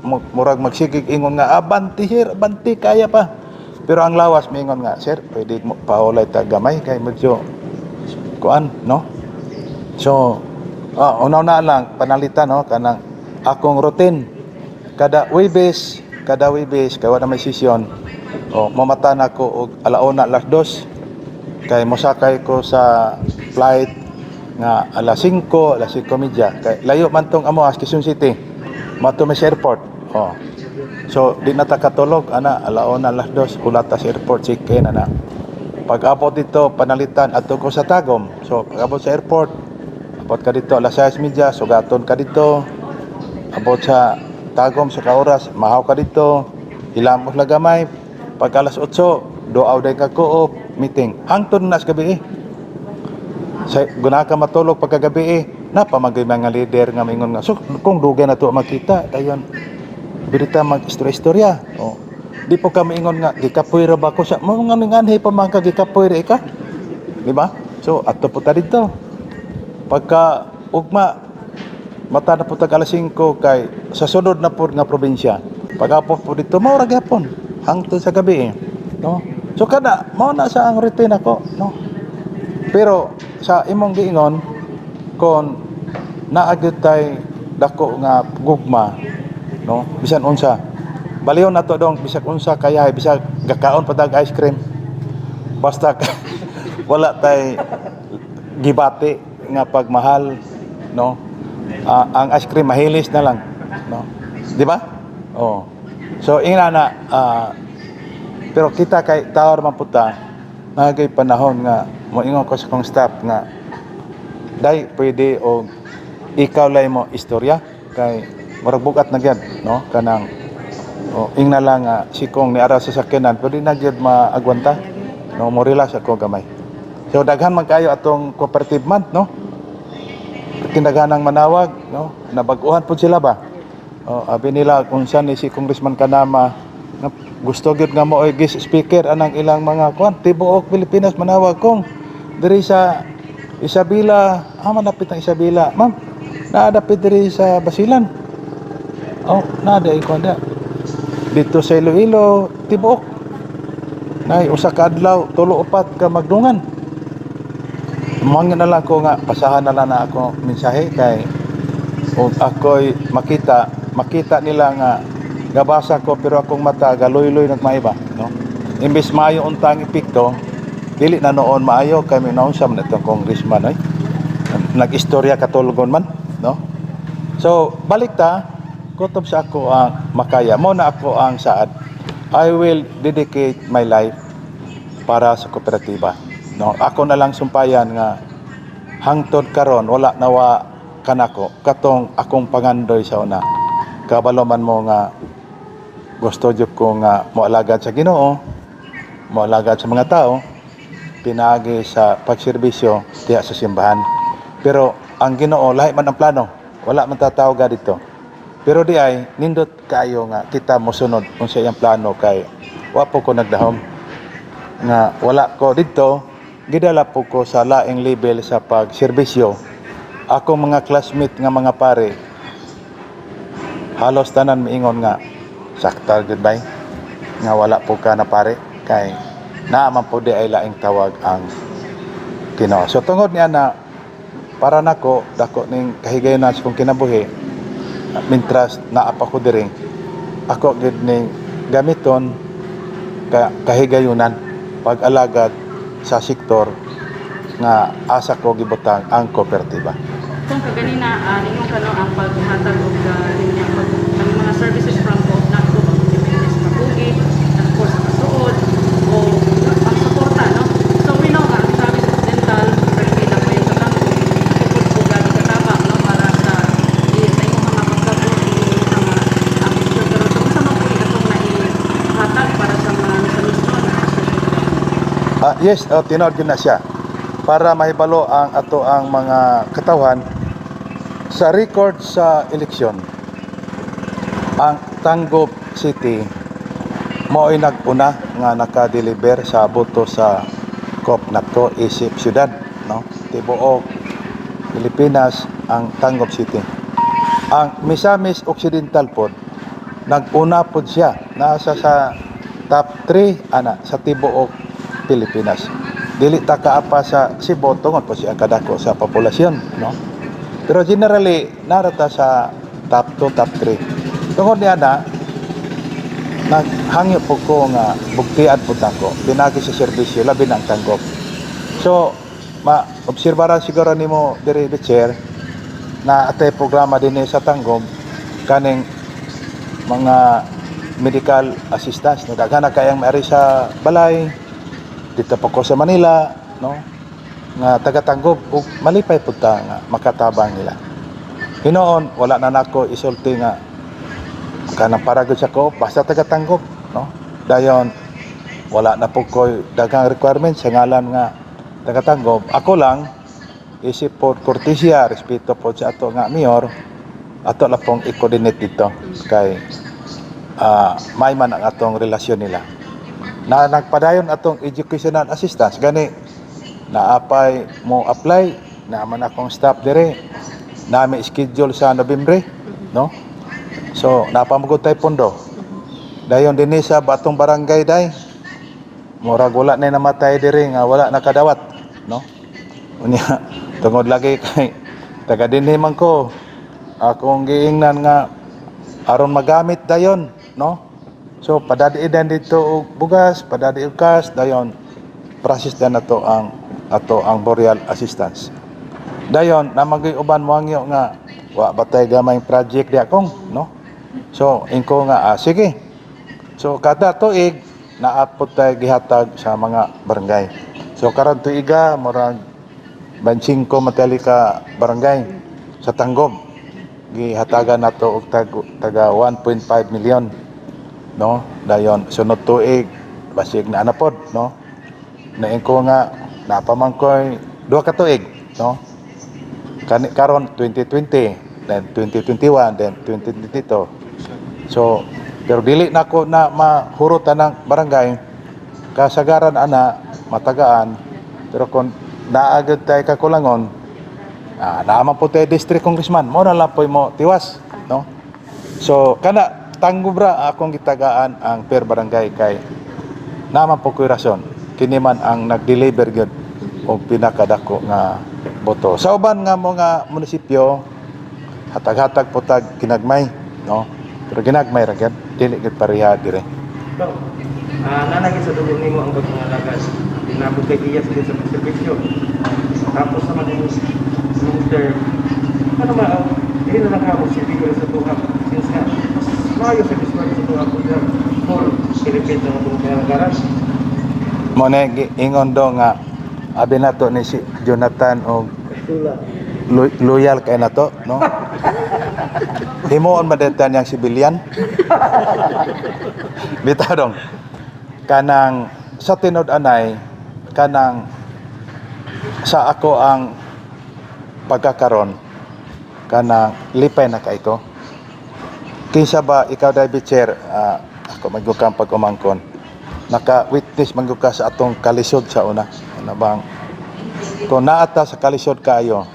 [SPEAKER 2] Murag magsigig ingon nga abanti sir, abanti kaya pa. Pero ang lawas miingon nga sir, pwede mo paulay ta gamay kay medyo kuan, no? So, una na lang panalitan, no, kanang akong routine kada Webes kay wala may session. O mamata na ko og alauna, alas 2, kay mosakay ko sa flight nga alas 5, alas 5:30, kay layo man tong amoas Quezon City. Mato mi sa airport. Oh. So di na ta katulog ana alauna, alas 2 hulata sa airport, check-in ana. Pag abot dito panalitan adto ko sa Tagum. So pag abot sa airport, abot ka dito alas 6:30, sugaton ka dito. Abot sa Tagum sa kaoras, mahaw ka dito, hilamos lang gamay. Pag alas 8, duaw day ka co-op meeting. Hangtod na sa gabi eh. Sa guna ka matulog pagkagabi eh. Napamagay mga leader nga mingon nga. So kung dugay na to makita, dayon birita mag istorya-istorya. Oh. Di po kami ingon nga gikapoy ra ba ko sa mga nganhi pa man ka gikapoy ra ka. Di ba? So adto po ta didto. Pagka ugma mata na po tag alas 5 kay sa sunod na po nga probinsya. Pag-apot po dito, mao ra gyapon hangtod sa gabi eh. No? So kada mao na sa ang routine ako, no? Pero sa imong giingon kon naa gyud tay dako nga gugma, no, bisan unsa baliw na to dong, bisag unsa kaya, bisag gakaon pa tag ice cream, basta wala tay gibati nga pagmahal, no? Ah, ang ice cream mahilis na lang, no, di ba? Oh, so ingna na, pero kita kay tawar man puta nagay panahon nga moingon ko sa kong staff nga day pwede og ikaw lay mo istorya kay murag bugat na gyud, no? Kanang oh, ingna lang nga si kong ni ara sa sakyanan pwede na gyud maagwanta, no? Mo relax ako gamay. So daghan man kayo atong cooperative month, no? Kinaghanang manawag, no? Nabag-uhan pud sila ba. Oh, abi nila kung saan ni si Congressman Kanama nga gusto gyud nga mo oy guest speaker anang ilang mga kuan tibuok Pilipinas manawag kong diri sa Isabela. Ah, manapit ang Isabela, ma'am. Naadapit diri sa Basilan. Oh, naa di kuan da dito sa Iloilo, tibuok. Nay usa ka adlaw tulo upat ka magdungan. Mangyan na lang ko nga pasahan na lang na ako mensahe kay og ako'y makita makita nila nga gabasa ko pero akong mata galoy-loy nagmaiba, no? Imbes maayo untang epekto, dili na noon maayo kay may naunsa man itong congressman ay nag-istorya katulgon man, no? So balik ta kutob sa ako ang makaya mo na ako ang saad, I will dedicate my life para sa kooperatiba, no? Ako na lang sumpayan nga hangtod karon wala nawa kanako katong akong pangandoy sa una. Kabalo man mo nga gusto jud ko nga moalagad sa Ginoo, moalagad sa mga tao pinaagi sa pagserbisyo diha sa simbahan. Pero ang Ginoo lahi man ang plano, wala man tatawo dito. Pero di ay nindot kaayo nga kita mosunod kung sa iyang plano kay wa po ko nagdahom nga wala ko didto, gidala po ko sa laing level sa pagserbisyo. Ako mga classmate nga mga pare halos tanan miingon nga saktal goodbye nga wala po ka na pare kay naa man po di ay laing tawag ang Ginoo. So tungod niya na para nako dako ning kahigayonan sa kong kinabuhi mintras naa pa ko diri, ako gid ning gamiton ka kahigayunan pag-alagad sa sektor nga asa ko gibutang ang kooperatiba.
[SPEAKER 4] Kung kaganina, ninyo ka no, ang paghatag og ninyang pag, ang mga services from Co-op na ko depende sa kabugi, and of course
[SPEAKER 2] Yes, oh, tinuod gyud na siya. Para mahibalo ang ato ang mga katawhan sa record sa eleksyon, ang Tangub City mao'y nag-una nga naka-deliver sa boto sa COP nato isip syudad, no? Tibuok Pilipinas ang Tangub City. Ang Misamis Occidental pod nag-una pod siya, nasa sa top 3 ana sa tibuok Pilipinas. Dili ta kaapa sa Cebu tungod po siya kadako sa populasyon, no? Pero generally narata sa top 2, top 3. Tungod niya na naghangyo po ko nga bugtian po ko pinagi sa serbisyo labi na ang Tangub. So ma-obserbaran siguro nimo diri, chair, na atay programa dinhi sa Tangub kaning mga medical assistance, no? Daghan na kayang maari sa balay dito pa ko sa Manila, no, nga taga Tangub ug malipay pud ta nga makatabang nila. Hinoon wala na nako isulti nga kanang para gud sa ko basta taga Tangub, no? Dayon wala na po ko'y daghang requirements sa ngalan nga taga Tangub. Ako lang isip po kortesya, respeto po sa ato nga mayor, ato lang pong i-coordinate dito kay may man ang atong relasyon nila na nagpadayon atong educational assistance. Gani naapay mo apply naman akong staff dire nami schedule sa Nobyembre, no? So napamugod tay pondo. Dayon dinhi sa Batong Barangay, day murag wala na namatay diri nga wala nakadawat, no? Unya tungod lagi kay taga dinhi man ko, akong giingnan nga aron magamit dayon, no? So padadi dito og bugas, padadi og cash, dayon process na nato ang ato ang burial assistance. Dayon namagoy uban moangyo nga wa batay gamay project di akong, no? So ingko nga sige. So kada tuig naapot tay gihatag sa mga barangay. So karon tuiga murag 25 matali ka barangay sa Tangub gihatagan nato og taga 1.5 million, no? Dayon sunod tuig basig na ana pod, no? Naingko nga napamangkoy duha ka tuig, no? Kani karon 2020, then 2021, then 2022. So pero dili na ko na mahurot ng barangay kasagaran ana matagaan. Pero kung naagad tayo kakulangon, naaman po tayo district congressman mo na lang po mo tiwas, no? So kana Tangub ra akong gitagaan ang per barangay kay naman po ko'y rason kini man ang nag-deliver gyud og pinakadako nga boto. Sa uban nga mga munisipyo hatag-hatag po tag ginagmay, no? Pero ginagmay ra gyud, dili gyud pareha dire.
[SPEAKER 6] Bang, nanagin sa dugo nimo ang pagpangalagas. Tinabot kay iya sa serbisyo. Tapos naman yung term, ano man, dili na lang ka mo serbisyo sa tuha. Since nga, mas maayo serbisyo sa tuha kung sa whole Philippines ang atong pangalagaran.
[SPEAKER 2] Mo na ingon do nga abi nato ni si Jonathan og loyal kay nato, no? Himuon man daytan yang sibilyan. Bitaw dong kanang sa tinud anay kanang sa ako ang pagkakaron kanang lipay na kay ko. Kinsa ba ikaw dai, chair, ako magyukang pag-umangkon, naka-witness man gyud ka sa atong kalisod sa una. Ano bang kung naata sa kalisod kaayo,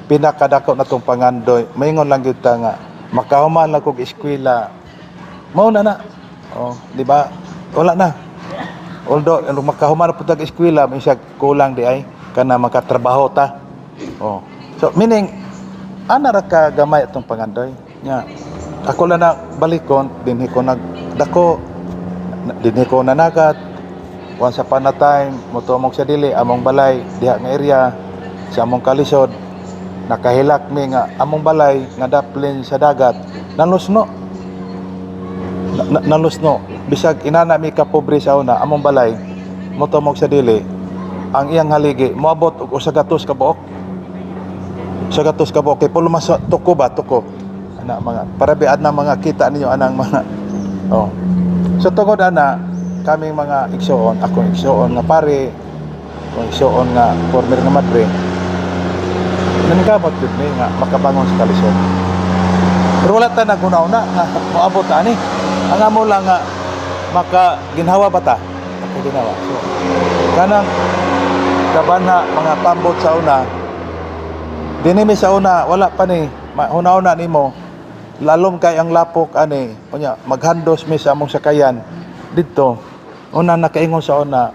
[SPEAKER 2] pinakadako na tong pangandoy, maingon lang gyud ta nga makahuman lang kog eskwela, mao na na. Oh, di ba? Wala na. Although ano, makahuman na pud tag eskwela, may siya kulang di ay kana makatrabaho ta. Oh, so meaning ana ra ka gamay atong pangandoy nya. Ako lang na balikon dinhi ko nagdako, dinhi ko nanagat. Once upon a time motumong sa dili among balay diha nga area sa among kalisod. Nakahilak mi nga among balay nga daplin sa dagat nalusno. Nalusno. Bisag inana mi ka pobre sa una, among balay motumog sa dili, ang iyang haligi moabot og 100 ka buok, 100 ka buok kay pulo mas tuko ba, tuko ana mga para biad na mga kita ninyo anang mga, oh. So tungod ana kaming mga igsuon, akong igsuon nga pare Kung isuon nga former nga madre, naningkamot gyud mi nga makabangon sa kalisod. Pero wala ta naguna-una nga moabot ta ani. Ang amo lang nga maka ginhawa ba ta? Maka ginhawa. So kanang kabanha mga pambot sa una, dinhi mi sa una wala pa ni huna-huna nimo lalom kay ang lapok ani, unya maghandos mi sa among sakayan didto. Una nakaingon sa una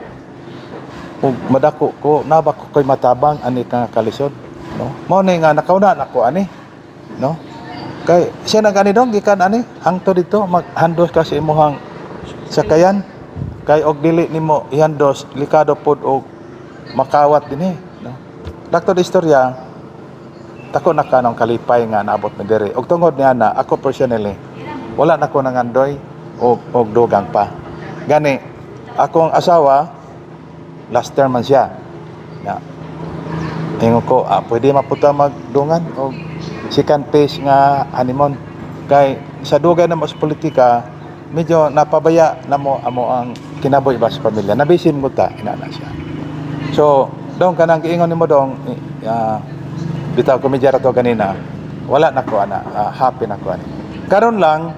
[SPEAKER 2] ug madako ko naba ko koy matabang ani ka nga kalisod, no? Mao ni nga nakauna nako ani, no? Kay siya na gani dong gikan ani hangtod didto maghandos ka sa imuhang sakayan kay og dili nimo ihandos, likado pod og makawat dinhi, no? Dakto istorya, tako na ka ng kalipay nga naabot mi diri. Og tungod niya na ako personally, wala na ko nangandoy og dugang pa. Gani akong asawa last term man siya. Na ingon ko, pwede mapunta magdungan og second phase nga honeymoon. Kay sa dugay na mo sa politika, medyo napabaya na mo amo ang kinabuhi ba sa pamilya. Nabisin mo ta, inana siya. So, dong kanang giingon nimo dong, bitaw komedya ra to ganina, wala na ko ana, happy na ko ani. Karon lang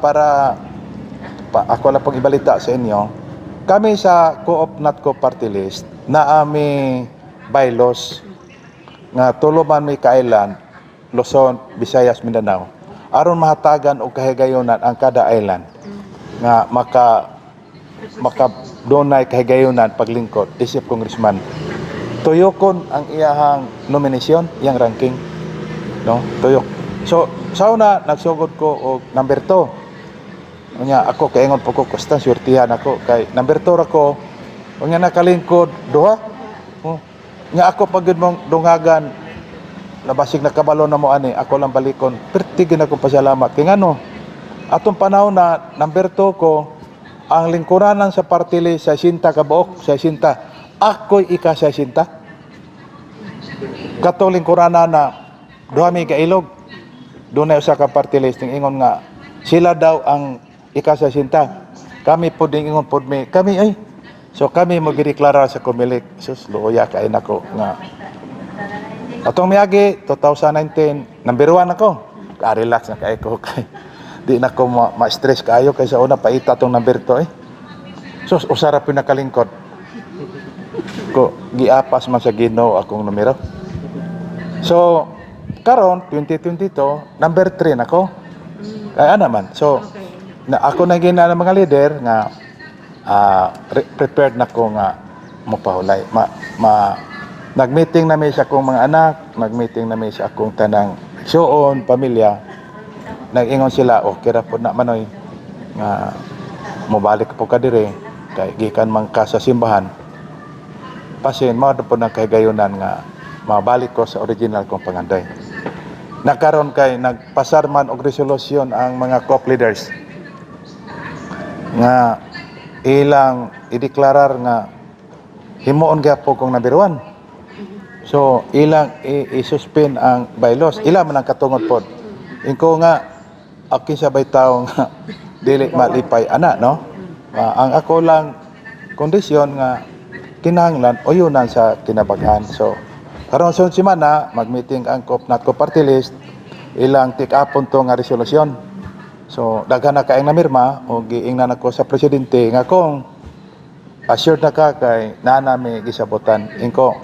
[SPEAKER 2] para pa, ako lang pong ibalita sa inyo, kami sa Co-op Natco Party List na ami bylaws nga tulo man mi ka island, Luzon, Visayas, Mindanao, aron mahatagan og kahigayonan ang kada island nga maka maka dunay kahigayonan paglingkod isip congressman, tuyokon ang iyahang nominasyon, iyang ranking, no? Tuyok. So sa una nagsugod ko og number 2. Unya ako kaingon po ko, kusta swertihan ako kay number 2 ra ko, unya nakalingkod duha. Oh. Nya ako pag gyud mong dungagan nabasig nakabalo na mo ani, ako lang balikon perti gyud akong pasalamat kay ngano atong panahon na number 2 ko, ang lingkuranan sa party list sa 60 ka buok, sa 60 ako'y ika 60. Kato lingkuranan na duha mi ka ilog, dunay usa ka party list ning ingon nga sila daw ang ika 60. Kami pod ning ingon pod mi kami ay. So kami mo gideklara sa Comelec. Sus, luoya kay nako nga atong miagi 2019 number 1 ako. Ka relax na kay ko kay di na ko ma-stress kaayo kay sa una paita tong number 2 eh. Sus, usa ra pud nakalingkod ko, giapas man sa Ginoo akong numero. So karon 2022 number 3 nako kaya naman. So na ako na gina ng mga leader nga prepared na ko nga mopahulay. Ma, ma nag-meeting na mi sa akong mga anak, nag-meeting na mi sa akong tanang igsuon, pamilya. Nag-ingon sila, okay ra pod na, manoy, nga mobalik po ka dire kay gikan man ka sa simbahan. Pasin mao po ng kahigayunan nga mabalik ko sa original kong pangandoy. Nakaron kay nagpasar man og resolusyon ang mga co-op leaders nga ilang ideklarar nga himuon gyapon kong number 1. So ilang i-suspend ang bylaws. Ila man ang katungod pod. Ingko nga akin sa bay tawo nga dili malipay ana, no? Ang ako lang kondisyon nga kinahanglan uyunan sa kinabag-an. So karon sa semana mag-meeting ang COP NATCO party list, ilang tik-upon to nga resolusyon. So daghan na kaayong namirma o giingnan ako sa presidente nga kung assured na ka kay naa nami gisabotan. Ingko,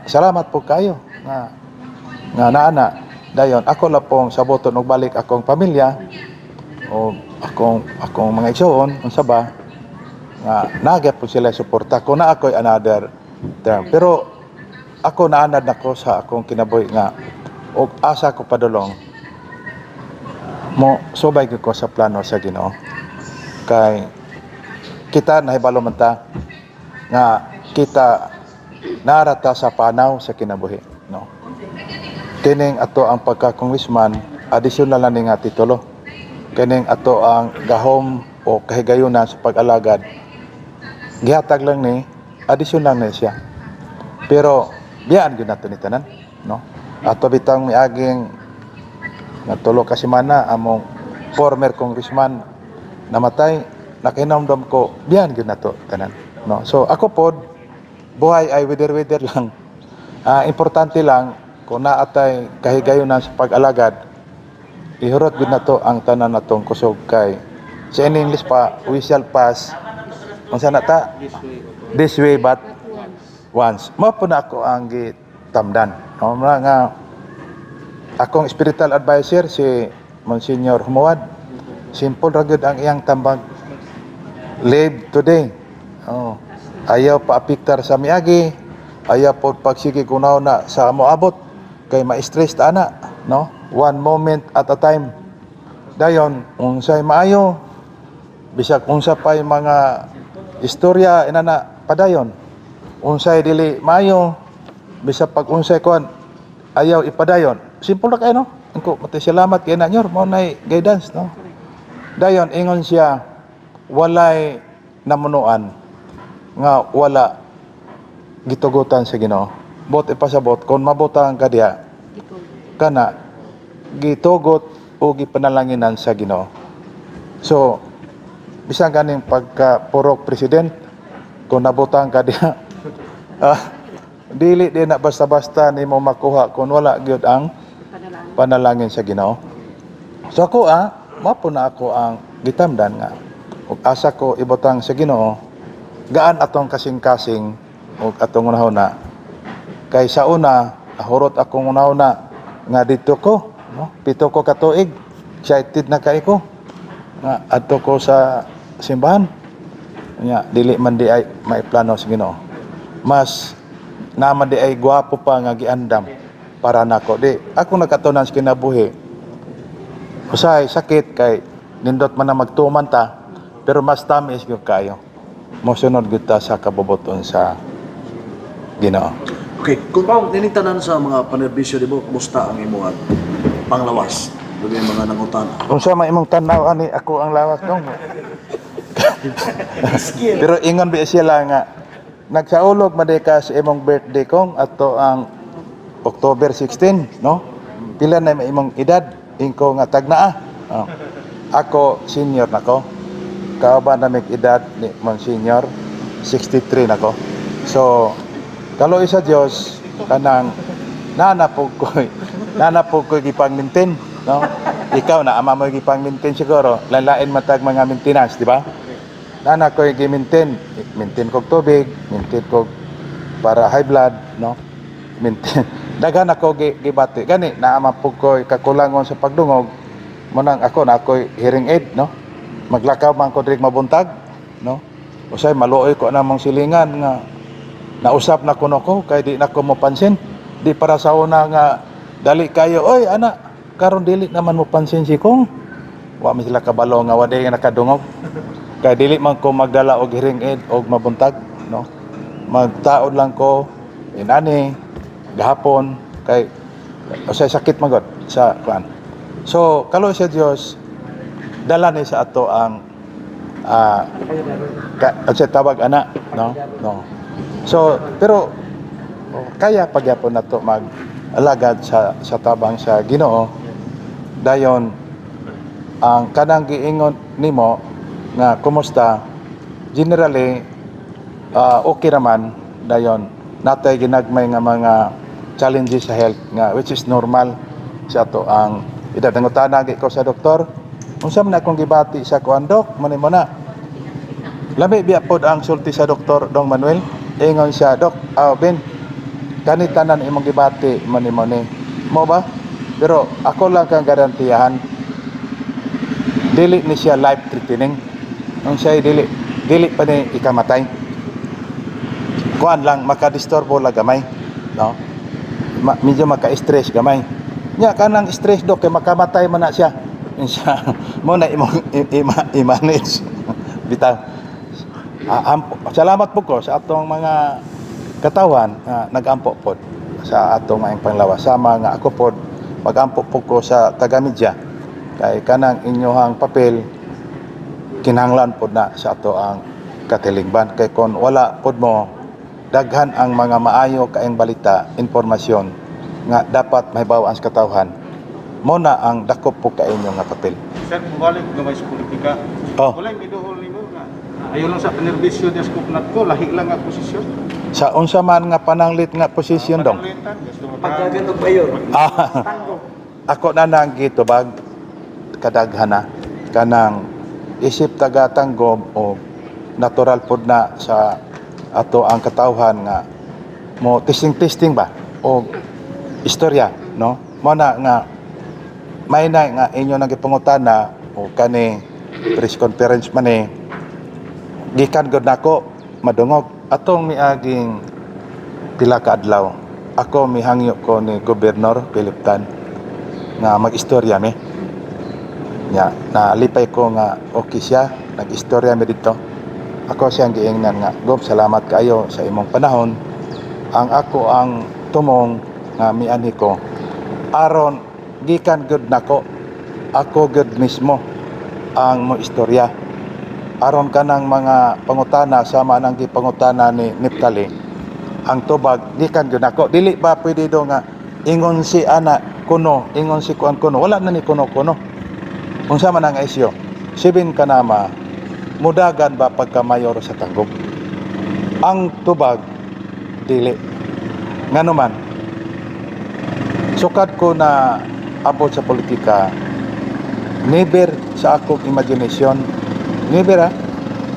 [SPEAKER 2] salamat po kayo nga nga naa na dayon. Ako lang pong saboton og balik akong pamilya o akong akong mga igsuon unsa ba nga nagya po sila suporta ko na ako'y another term. Pero ako naanad nako sa akong kinabuhi nga og asa ko padulong mo subay gyud ko sa plano sa Ginoo kay kita nahibalo man ta nga kita narata sa panaw sa kinabuhi, no? Kining ato ang pagka-congressman, additional na ni nga titulo. Kining ato ang gahom o kahigayunan sa pag-alagad, gihatag lang ni, additional ni siya, pero biyaan gyud nato ni tanan, no? Ato bitang miaging nga 3 ka semana among former congressman namatay, nakahinumdom ko biyaan gyud nato tanan, no? So ako pod Buhay ay wither-wither lang. Importante lang kung naatay kahigayonan sa pag-alagad, ihurot gud nato ang tanan natong kusog kay sa in English pa, we shall pass, unsa na ta, this way but once. Mao po na ako ang gitamdan, no? Mao nga akong spiritual advisor si Monsignor Humuad, simple ra gyud ang iyang tambag: live today. Oh. Ayaw pa apiktar sa miagi, ayaw po pagsige kunaw na sa moabot kay ma-stress ta ana, no? One moment at a time. Dayon unsay maayo, bisag unsa pay mga istorya inana, padayon. Unsay dili maayo, bisag pag unsay kuan, ayaw ipadayon. Simple ra kay, no? Angko mati salamat kay na nyor mo nay guidance, no? Dayon ingon siya, walay namunuan nga wala gitugutan sa Ginoo. Bot ipasabot kung mabutang ka diha kana gitugot o gipanalanginan sa Ginoo. So bisan ganing pagka purok president, kung nabutang ka diha, dili din na basta-basta nimo makuha kung wala gyud ang panalangin sa Ginoo. So ako mao po na ako ang gitamdan nga ug asa ko ibutang sa Ginoo, gaan atong kasing-kasing ug atong unahuna. Kay sa una, nahurot akong unahuna nga dito ko, no? 7 ko katuig, excited na kay ko nga adto ko sa simbahan. Nya dili man di ay maiplano sa Ginoo. Mas naman di ay gwapo pa nga giandam para nako. Di ako nagkatunan sa kinabuhi. Usahay sakit kay nindot man na magtuman ta, pero mas tamis gyud kayo. Mosunod gyud ta sa kabubuton sa Ginoo.
[SPEAKER 3] Okay, kung pa nining tanan sa mga panerbisyo nimo, kumusta ang imong panglawas? Doon yung mga nangutana.
[SPEAKER 2] Unsa man imong tan-aw ani ako ang lawas dong? Pero ingon ba sila nga nagsaulog man di ka sa imong birthday kong ato ang October 16, no? Pila na imong edad? Ingko nga tagnaa. Oh. Ako senior nako. Kauban na mig edad ni Monsignor, 63 nako. So kaloy sa Dios kanang nanapog ko gipang maintain, no? Ikaw na ama mo gipang maintain siguro, lain matag mga maintenance, di ba? Nana ko gi-maintain, maintain kog tubig, maintain kog para high blood, no? Maintain. Daghan ako gibati. Gani naama pug ko kakulangon sa pagdungog. Munang ako na ako'y hearing aid, no? Maglakaw man ko diri mabuntag, no? Usay maluoy ko na mong silingan nga nausap na kuno ko kay di na ko mopansin. Di para sa una nga dali kayo, oy ana, karon dili naman mo pansin si kong. Wa man sila kabalo nga wa day nga nakadungog. Kay dili man ko magdala og hearing aid og mabuntag, no? Magtaod lang ko inani gahapon kay usay sakit man gud sa kuan. So kalo sa Dios dala ni sa ato ang unsay tawag ana, no? No. So pero kaya pagyapon nato mag alagad sa tabang sa Ginoo. Dayon ang kanang giingon nimo nga kumusta, generally okay naman. Dayon natay ginagmay nga mga challenges sa health nga which is normal sa ato ang edad. Nangutana ko sa doktor unsa man akong gibati sa kuan, dok, man mo na lami biya pod ang sulti sa doktor Dong Manuel. Ingon siya, "Dok, Ben, kani tanan imong gibati man nimo ni mo ba, pero ako lang kang garantiyahan, dili ni siya life threatening." Ang siya dili dili pa ni ikamatay, kuan lang, makadisturbo lang gamay, no? Medyo maka-stress gamay nya. Kanang stress, dok, kay makamatay man na siya. Siya mo na imong i-manage bitaw. Salamat po ko sa atong mga katawan nga nagampo pod sa atong maayong panglawas, sama nga ako pod magampo po ko sa taga-media kay kanang inyohang papel kinahanglan pod na sa ato ang katilingban, kay kon wala pod mo, daghan ang mga maayo kaayong balita, impormasyon nga dapat mahibaw-an sa katawhan. Mo na ang dako po ka inyo nga papel.
[SPEAKER 5] Sir, balik gamay sa politika.
[SPEAKER 2] Oh.
[SPEAKER 5] Walay miduol nimo nga ayaw lang sa panerbisyo des kupnat ko, lahi lang nga posisyon.
[SPEAKER 2] Sa unsa man nga pananglit nga posisyon dong?
[SPEAKER 5] Pananglitan, gusto mo
[SPEAKER 6] Pagdagan og mayor.
[SPEAKER 2] Ah, ako na nang gitubag kadaghan na kanang isip taga Tanggob o natural pod na sa ato ang katawhan nga mo testing testing ba o istorya, no? Mo na nga may na nga inyo nang gipangutana o kani press conference man eh, gikan gud nako madungog atong miaging pila ka adlaw. Ako mihangyo ko ni Gobernador Philip Tan nga mag-istorya mi. Nya nalipay ko nga okay siya, nag-istorya mi didto. Ako siyang giingnan nga, "Gob, salamat kaayo sa imong panahon. Ang ako ang tumong nga mianhi ko aron gikan gud nako, ako gud mismo ang mo istorya aron kanang mga pangutana sama nang gipangutana ni Neptali, ang tubag gikan gyud nako. Dili ba pwede do nga ingon si ana kuno, ingon si kuan kuno? Wala na ni kuno kuno. Unsa man ang isyo, sibin kanama mudagan ba pagka mayor sa Tanggob? Ang tubag, dili. Ngano man, sukad ko na abot sa politika, never sa akong imagination, never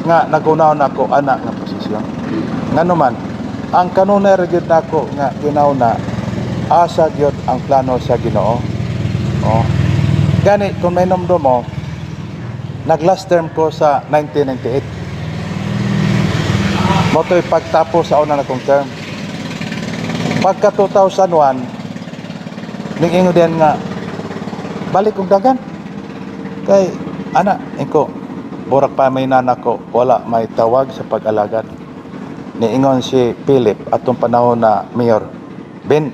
[SPEAKER 2] nga nagunahon ako ana nga posisyon. Ngano man, ang kanunay ra gyud nako nga ginauna, asa gyud ang plano sa Ginoo. Oh, gani kung may nomdo mo, nag last term ko sa 1998. Motoy pagtapos sa una na kong term. Pagka 2001, ning ingon din nga balik kong dagan kay ana inko burak pa may nana ko, wala may tawag sa pag-alagad. Niingon si Philip atong panahon na mayor, "Ben,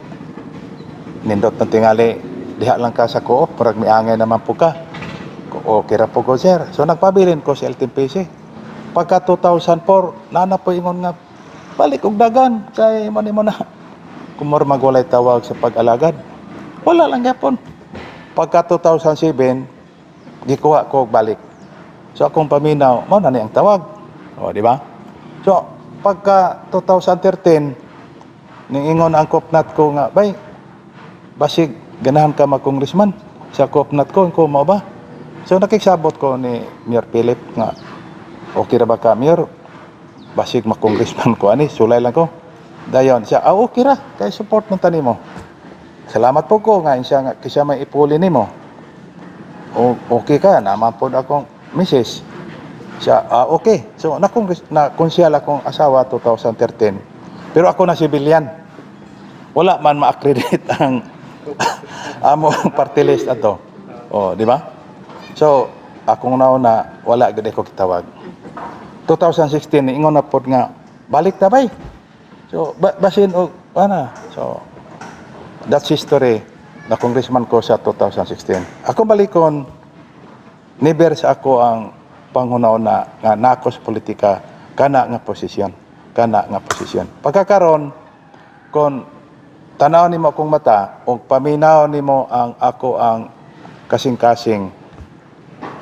[SPEAKER 2] nindot ng tingali diha lang ka sa co-op, murag miangay naman po ka." "Okay ra po ko, sir." So nagpabilin ko sa LTMPC. Pagka 2004, nana po ingon nga balik og dagan kay mo ni mo na kumor magwalay tawag sa pag-alagad. Wala lang gyapon. Pagka 2007, gikuha ko og balik. So akong paminaw, mao na ni ang tawag. O, di ba? So pagka 2013, niingon ang kopnat ko nga, "Bay, basig ganahan ka mag-congressman." Sa kopnat ko, ko mao ba? So nakigsabot ko ni Mayor Philip nga, "Okay ra ba ka, Mayor? Basig mag-congressman ko ani, sulay lang ko." Dayon siya, "Ah, okay ra, kay support man tani mo. Salamat po ko nga siya nga kisa may ipuli nimo. O, okay ka, naman po akong misis." Siya, "Ah, okay." So, na na konsyal akong asawa 2013. Pero ako na civilian. Wala man ma-accredit ang among party list ato. O, di ba? So, akong nauna, wala gud ko kitawag. 2016, ingon na pod nga, "Balik ta, bay." So, basin og ana. So, that's history na congressman ko sa 2016. Ako balikon, never sa ako ang panghuna nga nako sa politika kana nga posisyon, kana nga posisyon. Pagkakaron, kon tanaw nimo akong mata o paminaw nimo ang ako ang kasing-kasing,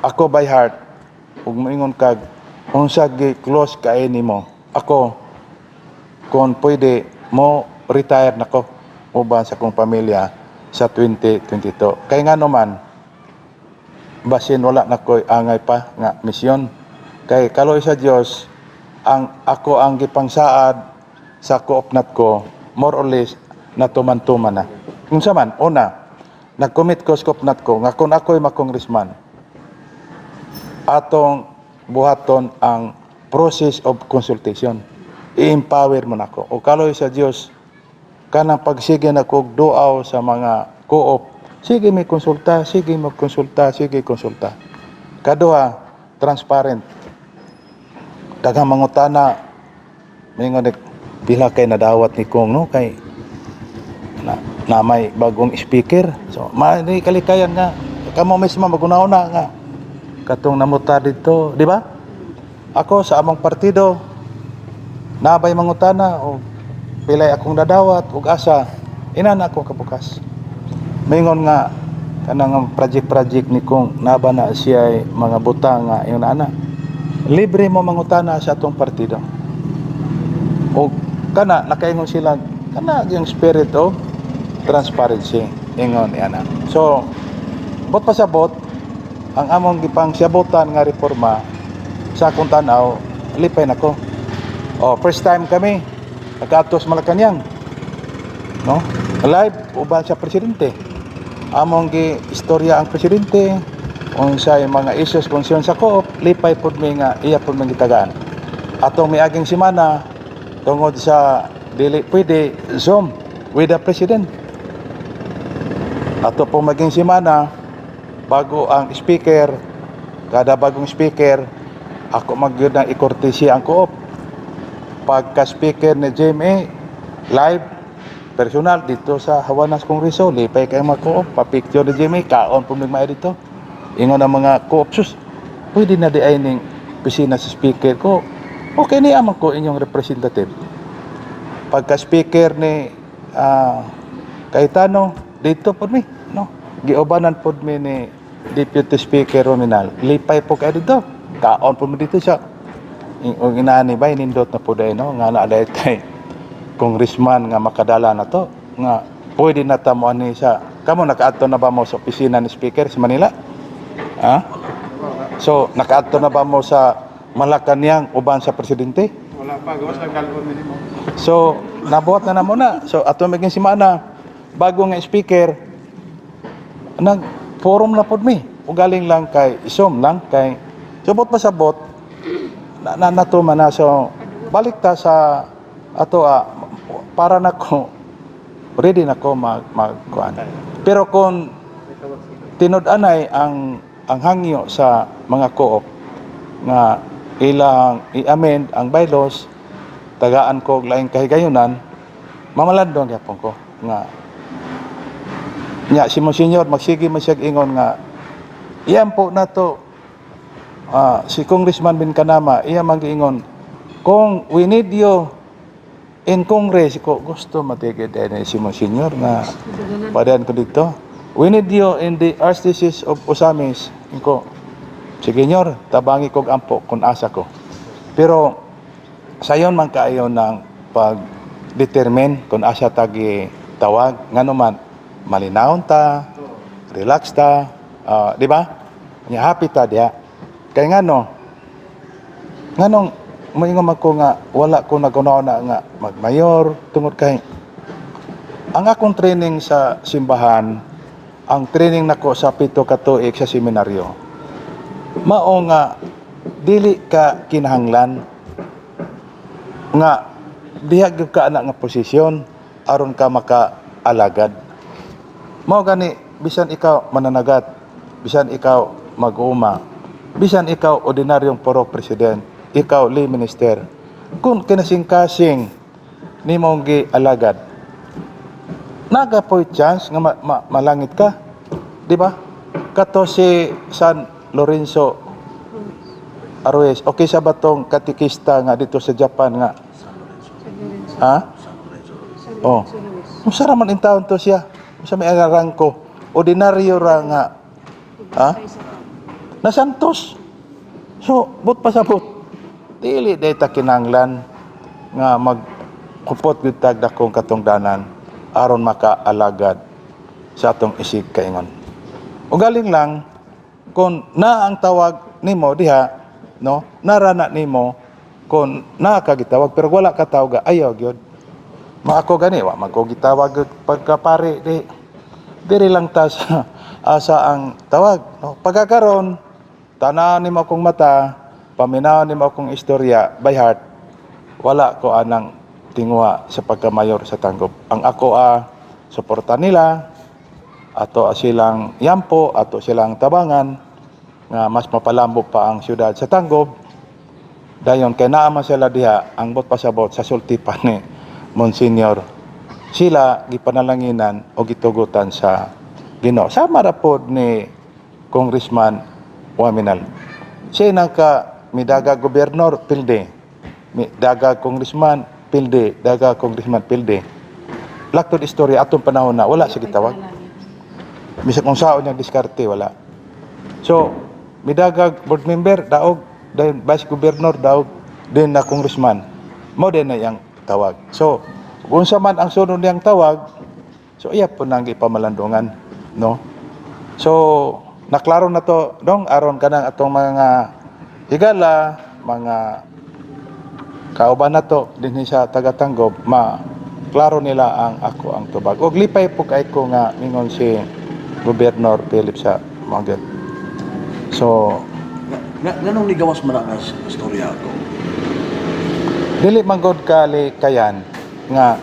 [SPEAKER 2] ako by heart, ug moingon kag unsa gi close kay nimo, ako kung pwede mo retire nako uban sa akong pamilya sa 2022. Kay nga naman, basin wala na ko'y angay pa nga misyon. Kay kaloy sa Dios, ang ako ang gipangsaad sa coopnat ko, more or less, natuman-tuman na. Kung sa man, una, nag-commit ko sa coopnat ko, nga kung ako'y makongresman, atong buhaton ang process of consultation. I-empower mo nako. O kaloy sa Dios, kanang pagsige na kog duaw sa mga co-op, sige may konsulta, sige magkonsulta, sige konsulta. Kaduha, transparent. Daghang mangutana, mingon ni, "Pila kay nadawat ni Kong, no?" Kay na may bagong speaker. So, ma ni kalikayan nga kamo mismo maguna-una nga katong namuta dito, di ba? Ako sa among partido, nabay mangutana o pilay akong dadawat ug asa inana ako kabukas. Mingon nga kanang project-project ni kung naba na siya ay mga butang nga ingon ana. Libre mo mangutana sa atong partido. O Kana nakaingon sila kana yung spirit of transparency ingon ana. So bot pasabot ang among gipang siyabotan nga reforma, sa akong tanaw lipay nako. Oh, first time kami nakaadto sa Malacañang. No? Live uban sa presidente. Among gi istorya ang presidente unsay mga issues concern sa co-op, lipay pud mi nga iya pud mi gitagaan. Atong miaging semana, tungod sa dili pwede, Zoom with the president. Ato po maging semana, bago ang speaker, kada bagong speaker, ako magyud ng ikortesya ang co-op. Pagka speaker ni GMA, live, personal dito sa Hawanas Kongreso, lipay kayo mga co-op, pa-picture ni GMA, kaon po may dito. Ingon ang mga co-op, sus, pwede na di ay ning opisina sa speaker ko. Okay ni amang ko inyong representative. Pagka speaker ni Cayetano, dito po mi, no? Giubanan po mi ni Deputy Speaker Rominal. Lipay po kayo dito. Kaon po mi dito siya. Ang inaani ba, inindot na po dahil, no? Nga na dahil kay congressman nga makadala na to. Nga pwede na tamo ani sa... Kamo, nakaadto na ba mo sa opisina ni Speaker sa Manila? Ha? So, nakaadto na ba mo sa Malacañang uban sa presidente?
[SPEAKER 5] Wala pa, gawas lang kalbon minimo.
[SPEAKER 2] So, nabuhat na namo na. So, ato maging simana, bago nga speaker, nag-forum na pod mi. Ugaling lang kay isom lang kay subot pa sa bot na, na natuma na. So, balik ta sa ato para nako ready na ko mag magkuan. Pero kung tinud-anay ang hangyo sa mga co-op nga ilang i-amend ang bylaws, tagaan ko og laing kahigayunan, mamalandong gyapon ko nga nya si Monsignor magsige man siya ingon nga iyan po nato si Congressman Bin Kanama iya man giingon kung we need you in Congress. Ko gusto matigid eh, si Monsignor nga padayon ko dito. We need you in the Archdiocese of Ozamiz. Ko sige nyor, tabangi kog ampo kung asa ko. Pero sayon man kaayo ng pag-determine kung asa tagi tawag, ngano man malinawon ta, relax ta, di ba? Nya happy ta diha. Kay ngano nganong moingon man ko nga wala ko nagunaw na nga magmayor tungod kay ang akong training sa simbahan, ang training nako sa 7 ka tuig sa seminaryo, mao nga dili ka kinahanglan nga diha gyud ka ana nga posisyon aron ka makaalagad. Mao gani bisan ikaw mananagat, bisan ikaw mag-uuma, bisan ikaw ordinaryong puro president, ikaw lay minister, kung kinasing-kasing nimong gialagad, naga po'y chance nga malangit ka. Di ba? Kato si San Lorenzo Arroyes. Okay sa batong katikista nga dito sa Japan nga. Ha? Oh. Unsa ra man intawon to siya? Unsa may rangko? Ordinaryo ra nga. Ha? Na Santos. So, but pasabot. Dili day ta kinahanglan nga magkupot gyud tag dakong katungdanan aron makaalagad sa atong isig kaingon. O galing lang kung na ang tawag nimo diha, no, narana nimo kung naa ka gitawag, pero wala ka tawag, ayaw gyud. Maako gani wa man ko gitawag pagkapare, di diri lang ta sa asa ang tawag, no. Pagkakaron, tanan nimo akong mata, paminaw nimo akong istorya by heart, wala ko anang tinguha sa pagkamayor sa Tangub. Ang ako suporta nila, ato silang yampo, ato silang tabangan nga mas mapalambo pa ang siyudad sa Tangub. Dayon kay naa man sila diha, ang bot pasabot sa sulti pa ni Monsignor, sila gipanalanginan o gitugutan sa Ginoo. Sama ra pod ni Congressman Oaminal. Siya nangka midaga gobernador pilde, midaga congressman pilde, daga congressman pilde. Laktod istorya atong panahon na wala siya gitawag. Bisag kung saon niyang diskarte, wala. So, midagag board member, daog, dayon vice governor, daog, din na congressman. Mo din na yang tawag. So, kung unsa man ang sunod niyang tawag, so iya po nang ipamalandungan, no? So, naklaro na to dong aron kanang atong mga higala, mga kauban na to dinhi sa tagatanggob, ma klaro nila ang ako ang tubag. Og lipay po kay ko nga mingon si Gobernador Philip sa mga. So,
[SPEAKER 3] Nga, nganong nigawas man ang istorya ko?
[SPEAKER 2] Dili man gud kali kayan nga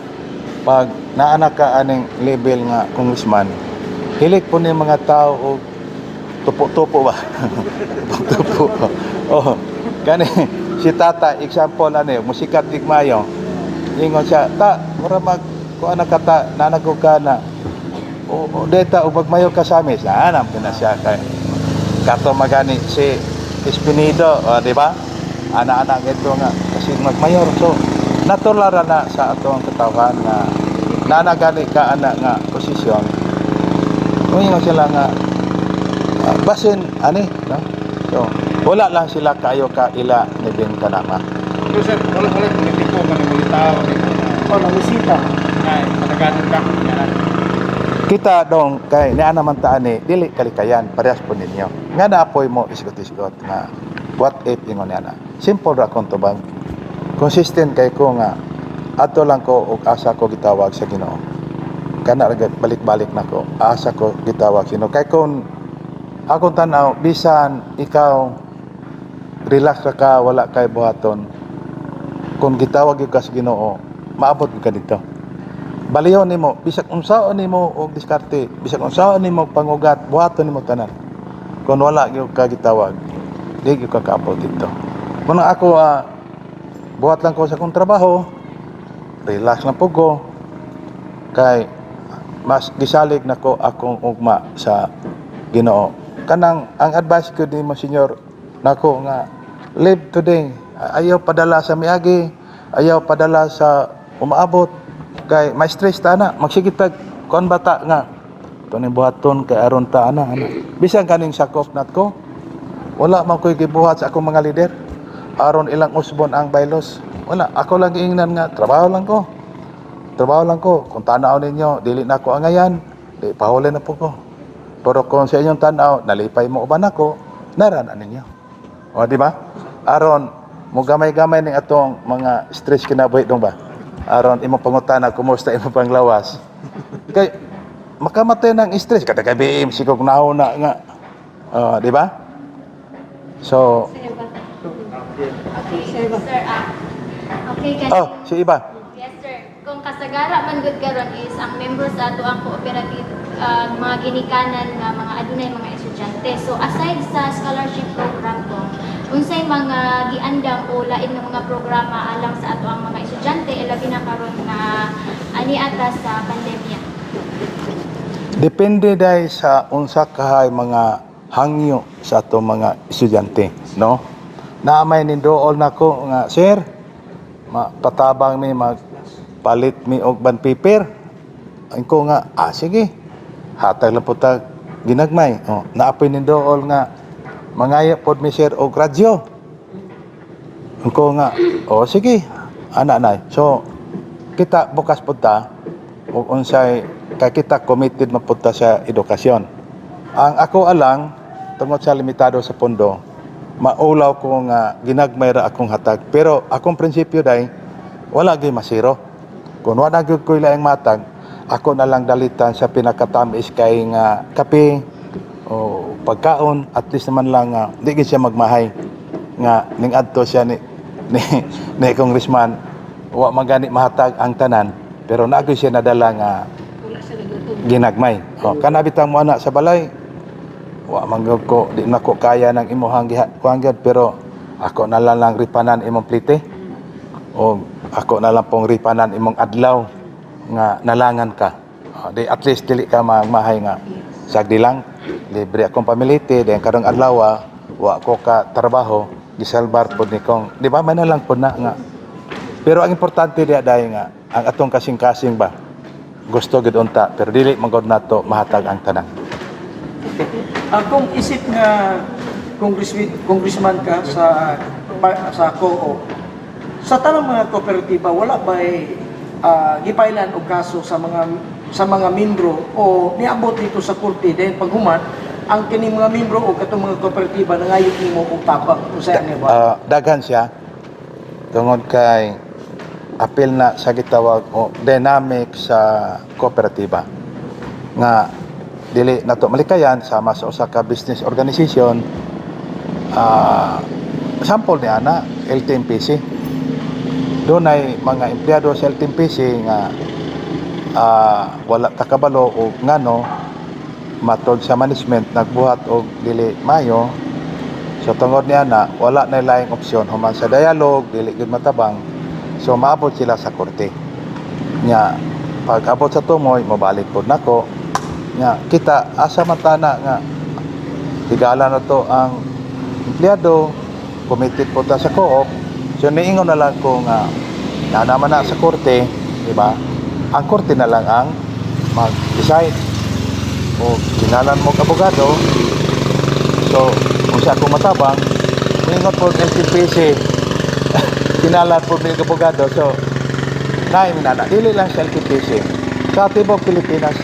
[SPEAKER 2] pag naana ka aning level nga congressman, hilik po ni mga tao og tupo-tupo ba? Tupo-tupo. Oh, gani si Tata, example ani, musikat igmayo. Ingon siya, "Ta, mura mag kuan na ka ta, nanagog ka na." O, o deta og magmayo ka sa amin. Sa na siya kay kato magani si Espinido, o, di ba? Ana-ana ito nga kasi magmayor. So, natural ra na sa atong katawhan nga nanagani ka ana nga posisyon. Umingon sila nga basin ani, no? So, wala lang sila kayo ka ila ni Ben Kanama.
[SPEAKER 5] Pero sir, wala wala politiko man ang militao ni
[SPEAKER 6] Oh, namisita.
[SPEAKER 5] na mataganon ka. Yan.
[SPEAKER 2] Kita dong kay niya naman ta ani dili kalikayan parehas po ninyo. Nga naapoy mo isgot-isgot nga what if ingon niya na. Simple ra kon tubag. Consistent kay ko nga ato lang ko og asa ko gitawag sa Ginoo. Kana ra gyud, balik-balik nako asa ko gitawag sa Ginoo. Kay kon akong tan-aw bisan ikaw relax ra ka wala kay buhaton, kung gitawag gyud ka sa Ginoo maabot gyud ka dito. Baliyon nimo bisag unsaon nimo og diskarte, bisag unsaon nimo og pangugat, buhaton nimo tanan, kung wala gyud ka gitawag di gyud ka kaabot dito. Muna ako, buhat lang ko sa akong trabaho, relax lang po ko kay mas gisalig nako akong ugma sa Ginoo. Kanang ang advice ko nimo, senyor, nako nga live today. Ayaw padala sa miagi, ayaw padala sa umaabot kay may stress ta na magsigit tag kuan bata nga tuning buhaton kay aron ta ana ana. Bisan kaning sakop natko, wala man ko'y gibuhat sa akong mga lider aron ilang usbon ang bylaws. Wala ako lang giingnan nga trabaho lang ko, trabaho lang ko. Kung tanaw ninyo dili na ako angayan, di pahuli na po ko. Pero kung sa inyong tanaw nalipay mo uban ako, naran ninyo. O, di ba? Aron mo gamay-gamay ning atong mga stress kinabuhi dong ba, aron imong pangutana kumusta imong panglawas, kay makamatay ng stress kada gabi sikog nauna nga. O, di ba? So
[SPEAKER 7] Okay, sir. Okay, kasi,
[SPEAKER 2] Oh, si iba.
[SPEAKER 7] Yes, sir. Kung kasagara man gud karon is ang members sa ato ang cooperative mga ginikanan nga mga adunay mga estudyante. So aside sa scholarship program ko, unsay mga giandam o lain nga mga programa alang sa ato ang mga estudyante labi na karon nga ani ata sa pandemya?
[SPEAKER 2] Depende dahil sa unsa kahay mga hangyo sa ato mga estudyante, no? Naamay nindool nako nga, "Sir, patabang mi magpalit mi og bond paper." Ko nga, "Ah, sige. Hatag lang po ta ginagmay." Oh, naapoy nindool nga, "Mangayo pod mi, sir, og radyo." Ko nga, "Oh, sige. Ana na." So, kita bukas po ta ug unsay kay kita committed man pud ta sa edukasyon. Ang ako alang tungod sa limitado sa pondo, maulaw ko nga ginagmay ra akong hatag. Pero akong prinsipyo day wala gyud masiro. Kung wala gyud ko'y laing matag, ako na lang dalitan sa pinakatamis kay nga kape o pagkaon, at least naman lang nga di gyud siya magmahay nga ning adto siya ni congressman wa man gani mahatag ang tanan, pero naa gyud siya nadala nga
[SPEAKER 1] Wala siya nagutom.
[SPEAKER 2] ginagmay. O, kana bitang mo ana sa balay, wa man gyud ko, di na ko kaya ng imuhang giha kuan gyud, pero ako na lang lang ripanan imong plite o ako na lang pong ripanan imong adlaw nga nalangan ka. O, di at least dili ka magmahay nga sagdi lang libre akong pamiliti then karong adlaw wa ko ka trabaho, gisalbar pod ni kong, di ba? May na lang pod na nga. Pero ang importante diya dahil nga ang atong kasing-kasing ba gusto gid unta, pero dili man gud nato mahatag ang tanan.
[SPEAKER 6] Kung isip nga congressman ka sa sa co-op.
[SPEAKER 8] Sa tanang mga kooperatiba, wala ba gipailan og kaso sa mga membro o niabot dito sa korte, then paghuman ang kining mga membro o katong mga kooperatiba nangayo nimo og tabang, unsay ang ba?
[SPEAKER 2] Ah, daghan siya tungod kay apil na sa gitawag o dynamic sa kooperatiba nga dili nato malikayan sama sa usa ka business organization. Sample ni ana, LTMPC. Dunay mga empleyado sa LTMPC nga wala ta kabalo og ngano, matod sa management nagbuhat og dili mayo. So tungod niya na wala na laing opsyon, human sa dialogue dili gyud matabang, so maabot sila sa korte. Nya pag abot sa tumoy, mobalik pod nako. Nya kita asa man tana nga higala na to ang empleyado, committed po ta sa co-op. So niingon na lang ko nga na naman na sa korte, di ba? Ang korte na lang ang mag-decide o kinalan mo abogado. So kung siya akong matabang, ningon po ang LTPC, kinalan po ni abogado. So naay minana, dili lang sa LTPC, sa tibok Pilipinas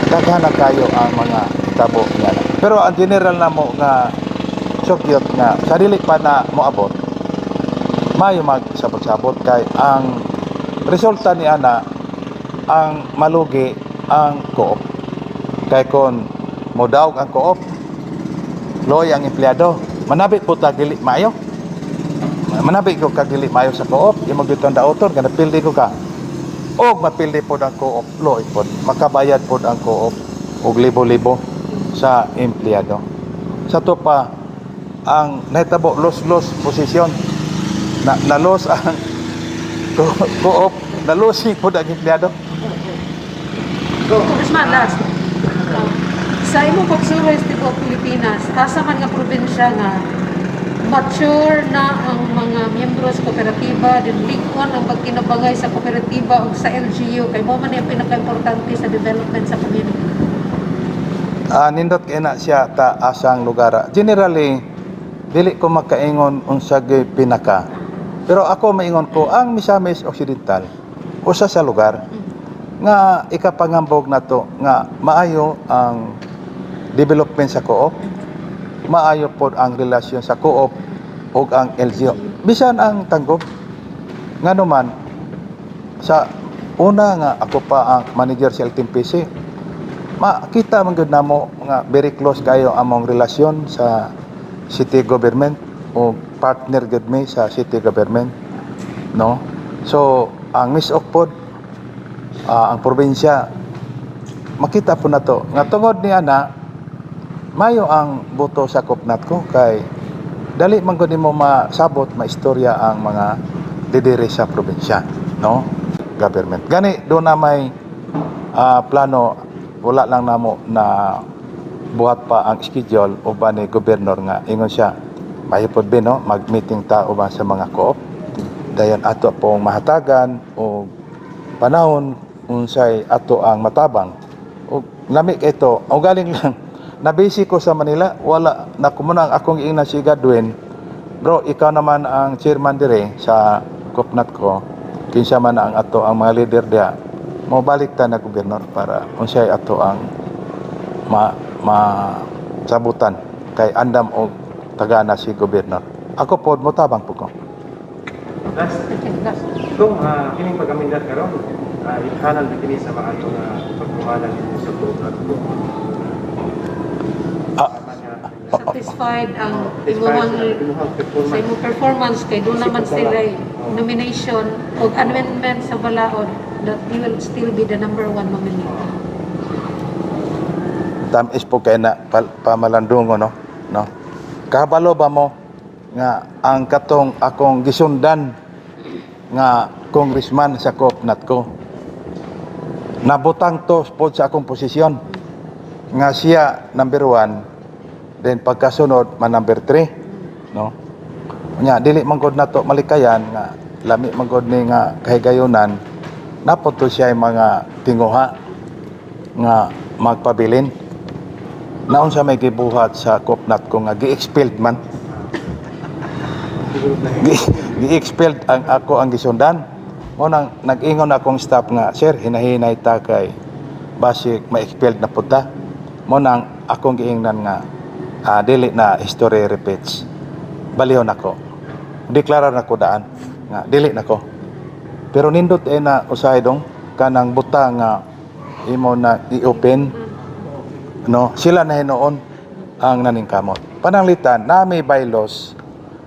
[SPEAKER 2] daghan na kayo ang mga tabo niya. Pero ang general na mo nga sugyot nga sa dili pa na moabot, mayo magsabot-sabot kay ang resulta ni ana, ang malugi ang co-op. Kay kon modaog ang co-op, loy ang empleyado, manabi po ta dili maayo. Manabi ko kag dili maayo sa co-op, imo gyud tong daoton kana pildi ko ka. Og mapildi pod ang co-op, loy pod makabayad pod ang co-op og libo-libo sa empleyado. Sa to pa ang nahitabo, los-los posisyon na na-lose ang co-op, na-losing pod ang empleyado.
[SPEAKER 1] Congressman, last. Sa imong pagsuroy sa tibuok Pilipinas, asa man nga probinsya nga mature na ang mga miyembro sa kooperatiba, din lig-on ang pagkinabangay sa kooperatiba ug sa LGU, kay mo man ang pinakaimportante sa development sa community?
[SPEAKER 2] Ah, nindot kay na siya ta asang lugar. Generally, dili ko makaingon unsa gyud pinaka. Pero ako maingon ko ang Misamis Occidental usa sa lugar nga ikapangambog nato nga maayo ang development sa co-op, maayo pod ang relasyon sa co-op ug ang LGU. Bisan ang Tanggob, ngano man sa una nga ako pa ang manager sa LTMPC, makita man gyud namo nga very close kayo among relasyon sa city government o partner gyud mi sa city government, no? So ang MisOcc pod, ang probinsya, makita po nato nga tungod ni ana mayo ang boto sa Kopnatco kay dali man gud nimo masabot maistorya ang mga lidere sa probinsya, no, government. Gani do na may plano, wala lang namo na buhat pa ang schedule uban ni gobernador nga ingon siya mahipod bin, no, mag-meeting ta uban sa mga co-op, dayon ato pong mahatagan og panahon unsay ato ang matabang. Og lami kay ito og galing lang nabisi ko sa Manila, wala na kumuna ang akong ingnan si Godwin, "Bro, ikaw naman ang chairman dire sa Kopnatco, kinsa man ang ato ang mga leader diha, mo balik ta na gobernador para unsay ato ang ma, ma sabutan kay andam og tagana si gobernador." Ako pod motabang po ko.
[SPEAKER 6] Last,
[SPEAKER 1] Okay, last.
[SPEAKER 6] Kung kining pag-amendar karon, ilhanan na kini sa maayo nga pagkuhanan nimo sa co-op.
[SPEAKER 1] Satisfied ang imong
[SPEAKER 6] Imuhang
[SPEAKER 1] sa
[SPEAKER 6] performance.
[SPEAKER 1] imong performance kay doon naman sila nomination o amendment sa balaod that you will still be the number one nominee.
[SPEAKER 2] Tamis po kay na pamalandungo, no, no? Kabalo ba mo nga ang katong akong gisundan nga congressman sa Kopnatco, nabutang to pod sa akong posisyon nga siya number one, then pagkasunod ma number three, no? Nya dili man gud nato malikayan nga lami man gud ni nga kahigayonan, napod to siya yung mga tinguha nga magpabilin. Naunsa may gibuhat sa Kopnatco nga gi-expelled man. Gi, Gi-expelled ang ako ang gisundan. Mo nang nag-ingon akong staff nga, "Sir, hinahinay ta kay basig ma-expelled na pud ta." Mo nang akong giingnan nga dili na history repeats. Balihon ako. Deklarar nako daan nga dili nako. Pero nindot eh na usahay dong kanang buta nga imo na i-open, no, sila na hinuon ang naningkamot. Pananglitan na may bylaws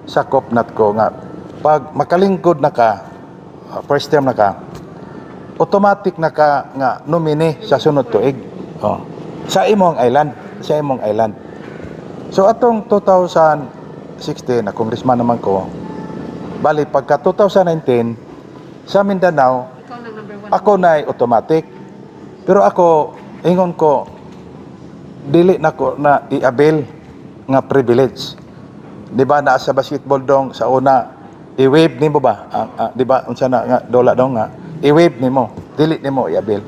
[SPEAKER 2] sa COPNAT ko nga pag makalingkod na ka, first term na ka, automatic na ka nga nominee sa sunod tuig. Oh. Sa imong island, sa imong island. So atong 2016 na congressman naman ko. Bali pagka 2019 sa Mindanao,
[SPEAKER 1] Ikaw nang number one.
[SPEAKER 2] Ako na automatic. Pero ako, ingon ko, dili na ko na i-avail nga privilege. Di ba naa sa basketball dong sa una, i-wave nimo ba? Di ba unsa na nga dola dong nga i-wave nimo, dili nimo i-avail.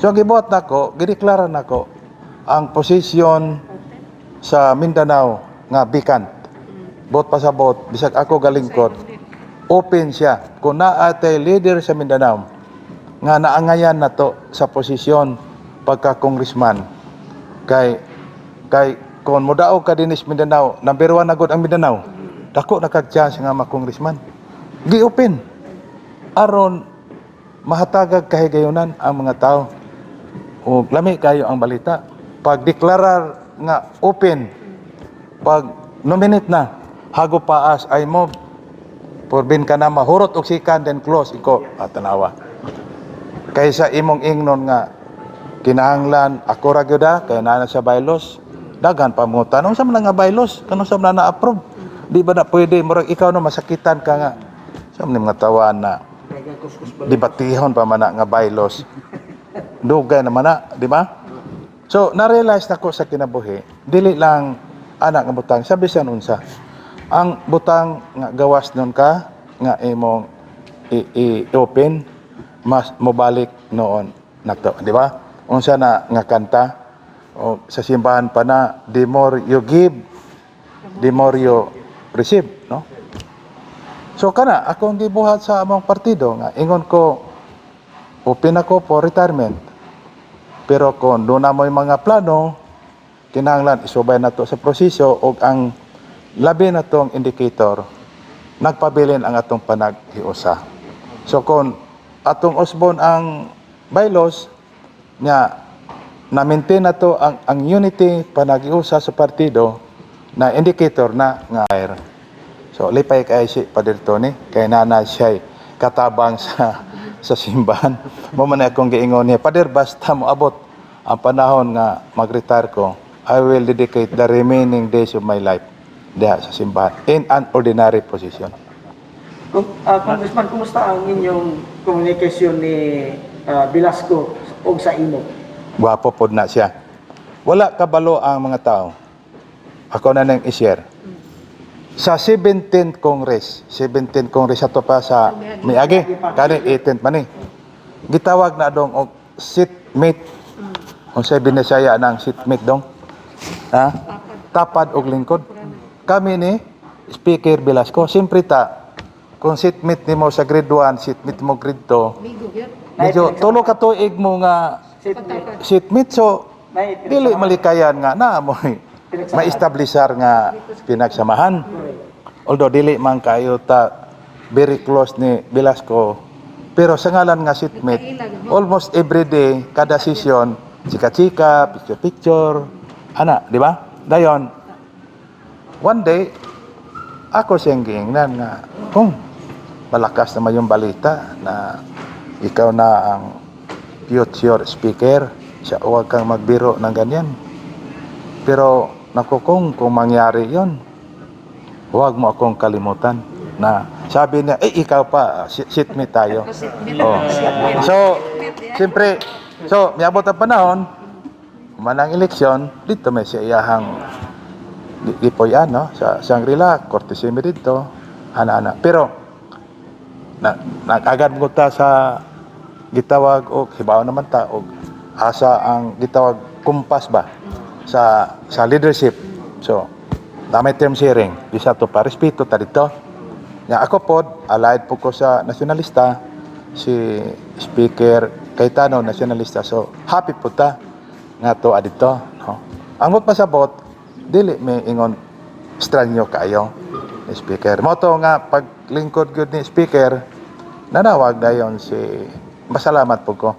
[SPEAKER 2] So ang gibuhat nako, gideklara nako ang posisyon sa Mindanao nga vacant. Bot pasabot, bisag ako galingkod, open siya. Kung naa tay leader sa Mindanao nga naangayan nato sa posisyon pagka congressman, kay kay kung modaog ka dinis Mindanao, number 1 na gud ang Mindanao, dako na kag chance nga ma-congressman. Gi-open aron mahatagag kahigayunan ang mga tao o lami kayo ang balita pag deklarar nga open. Pag nominate na, hago paas I move for bin ka na mahurot og second then close iko at tanawa kaysa imong ingnon nga kinahanglan ako ra gyud ah, kay naa na sa bylaws. Daghan pa mo tanong sa man nga bylaws, kano sa man na approve, di ba na pwede? Murag ikaw no masakitan ka nga sa man mga tawaan na debatihon pa man na nga bylaws, dugay naman na, di ba? So na-realize nako sa kinabuhi, dili lang anak nga butang sa bisan unsa ang butang nga gawas nun ka nga imong i-open, mas mobalik noon nato, di ba? Unsa na nga kanta o sa simbahan pa na, "The more you give, the more you receive," no? So kana akong gibuhat sa among partido nga ingon ko, open ako for retirement, pero kung doon na mo'y mga plano, kinahanglan isubay nato sa proseso og ang labi na tong indicator, nagpabilin ang atong panaghiusa. So kung atong usbon ang bylaws nya na maintain na to ang unity panaghiusa sa partido, na indicator na nga air. So lipay kay si Pader Tony kay nana siya katabang sa simbahan. Mo man akong giingon niya, "Pader, basta mo abot ang panahon nga mag-retire ko, I will dedicate the remaining days of my life diha sa simbahan in an ordinary position."
[SPEAKER 8] Congressman, kumusta ang inyong communication ni Velasco o sa imo?
[SPEAKER 2] Gwapo pod na siya. Wala kabalo ang mga tao. Ako na nang i-share. Sa 17th Congress, 17th Congress ato pa sa miagi, kani 18th man ni. Gitawag na dong og seatmate. Unsay Binisaya ng seatmate dong? Ha? Tapad og lingkod. Kami ni Speaker Velasco, siyempre ta kung seatmate nimo sa grade 1, seatmate mo grade 2,
[SPEAKER 1] Migo yun.
[SPEAKER 2] medyo tulo ka tuig mo nga seatmate, so dili malikayan nga na mo ma-establisar nga pinagsamahan. Although dili man kayo ta very close ni Velasco, pero sa ngalan nga seatmate, almost every day, kada session, chika-chika, picture-picture, ana, di ba? Dayon, one day, ako siyang giingnan nga, kung malakas naman yung balita na ikaw na ang future speaker, siya, huwag kang magbiro ng ganyan. Pero, naku kung mangyari yon, huwag mo akong kalimutan. Na sabi niya, "Eh, ikaw pa, seatmate tayo." Oh. So, siyempre, so, miabot ang panahon, manang eleksyon, dito may siya iyahang gipoy-an, no? Sa Shangri-La, courtesy mi dito, ana-ana. Pero, na, nag-agad mo ta sa gitawag og hibaw naman ta og asa ang gitawag kumpas ba sa leadership. So, na may term sharing, bisa to pa respeto ta dito. Nya ako pod, allied po ko sa nacionalista, si Speaker Cayetano, nacionalista. So happy po ta nga to adito, no. Ang mot pasabot, dili may ingon stranyo kayo ni Speaker. Mo to nga paglingkod gyud ni Speaker, nanawag dayon si, masalamat po ko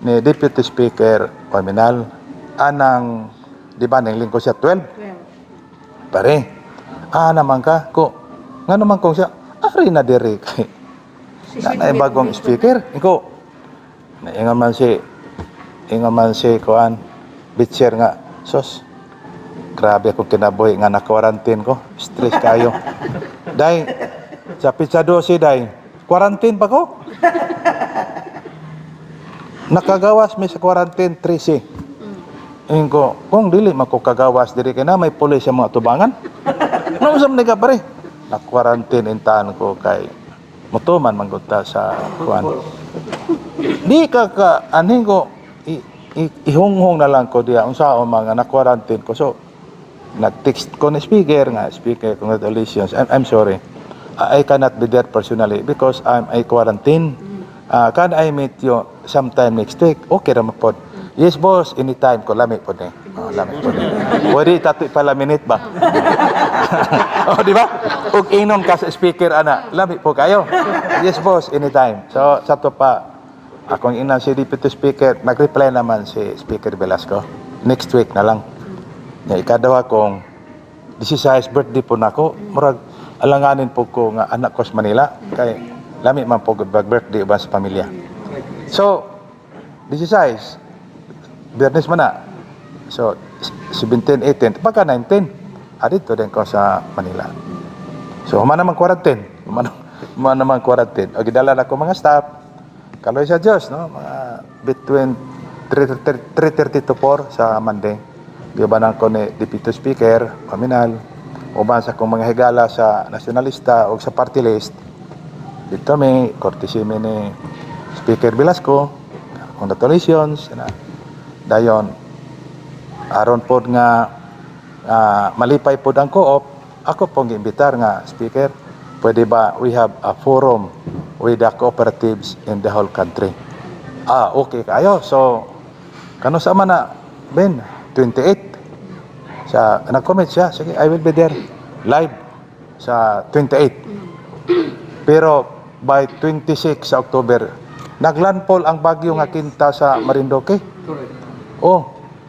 [SPEAKER 2] ni Deputy Speaker Ominal anang, di ba ning lingkod siya 12? Pare, naman ka ko nga naman kong siya ari na diri kay
[SPEAKER 1] Si
[SPEAKER 2] na bagong speaker iko naingon man si, ingon man si kuan bitcher nga, "Sos, grabe akong kinabuhi nga na-quarantine ko, stress kayo day sa pizza 12 day, quarantine pa ko." Nakagawas mi sa quarantine 13. Ingon ko, kung dili man ko kagawas diri kay na may pulis sa mga tubangan. Ano sa ka pare? Na quarantine intaan ko kay mutuman man gud ta sa kuan. Di ka ka aning ko ihunghong na lang ko diya unsa o mga na quarantine ko. So nag-text ko ni speaker nga, "Speaker, congratulations. I'm sorry. I cannot be there personally because I'm a quarantine. Can I meet you sometime next week? Okay ra man pod." "Yes, boss, anytime ko." Lami pod ni. Oh, lami pod ni. Pwede tatoy pala minute ba? Oh, di ba? Ug inom ka sa speaker ana, lami po kayo. "Yes, boss, anytime." So sa to pa akong ina si Deputy Speaker, nag-reply naman si Speaker Velasco. Next week na lang. Nya ikadawa kong 16 birthday po nako, murag alanganin po ko nga anak ko sa Manila kay lami man po gud birthday uban sa pamilya. So 16 Biyernes man na. So 17, 18, pagka 19, adito din ko sa Manila. So human naman quarantine, human naman quarantine. O gidala na ko mga staff. Kaloy sa Diyos, no? Mga between 3:30 to 4 sa Monday. Giubanan ko ni Deputy Speaker, Paminal, uban sa akong mga higala sa nacionalista o sa party list. Dito may courtesy mi ni Speaker Velasco, congratulations, na. Dayon, aron pod nga malipay pod ang co-op, ako pong giimbitar nga, "Speaker, pwede ba we have a forum with the cooperatives in the whole country?" Ah, okay kayo. So, kano sa man na, Ben, 28. Sa, nag-comment siya, "Sige, I will be there live sa 28." Pero by 26 sa October, naglandfall ang bagyo nga Quinta sa Marinduque.
[SPEAKER 8] Correct.
[SPEAKER 2] Oh,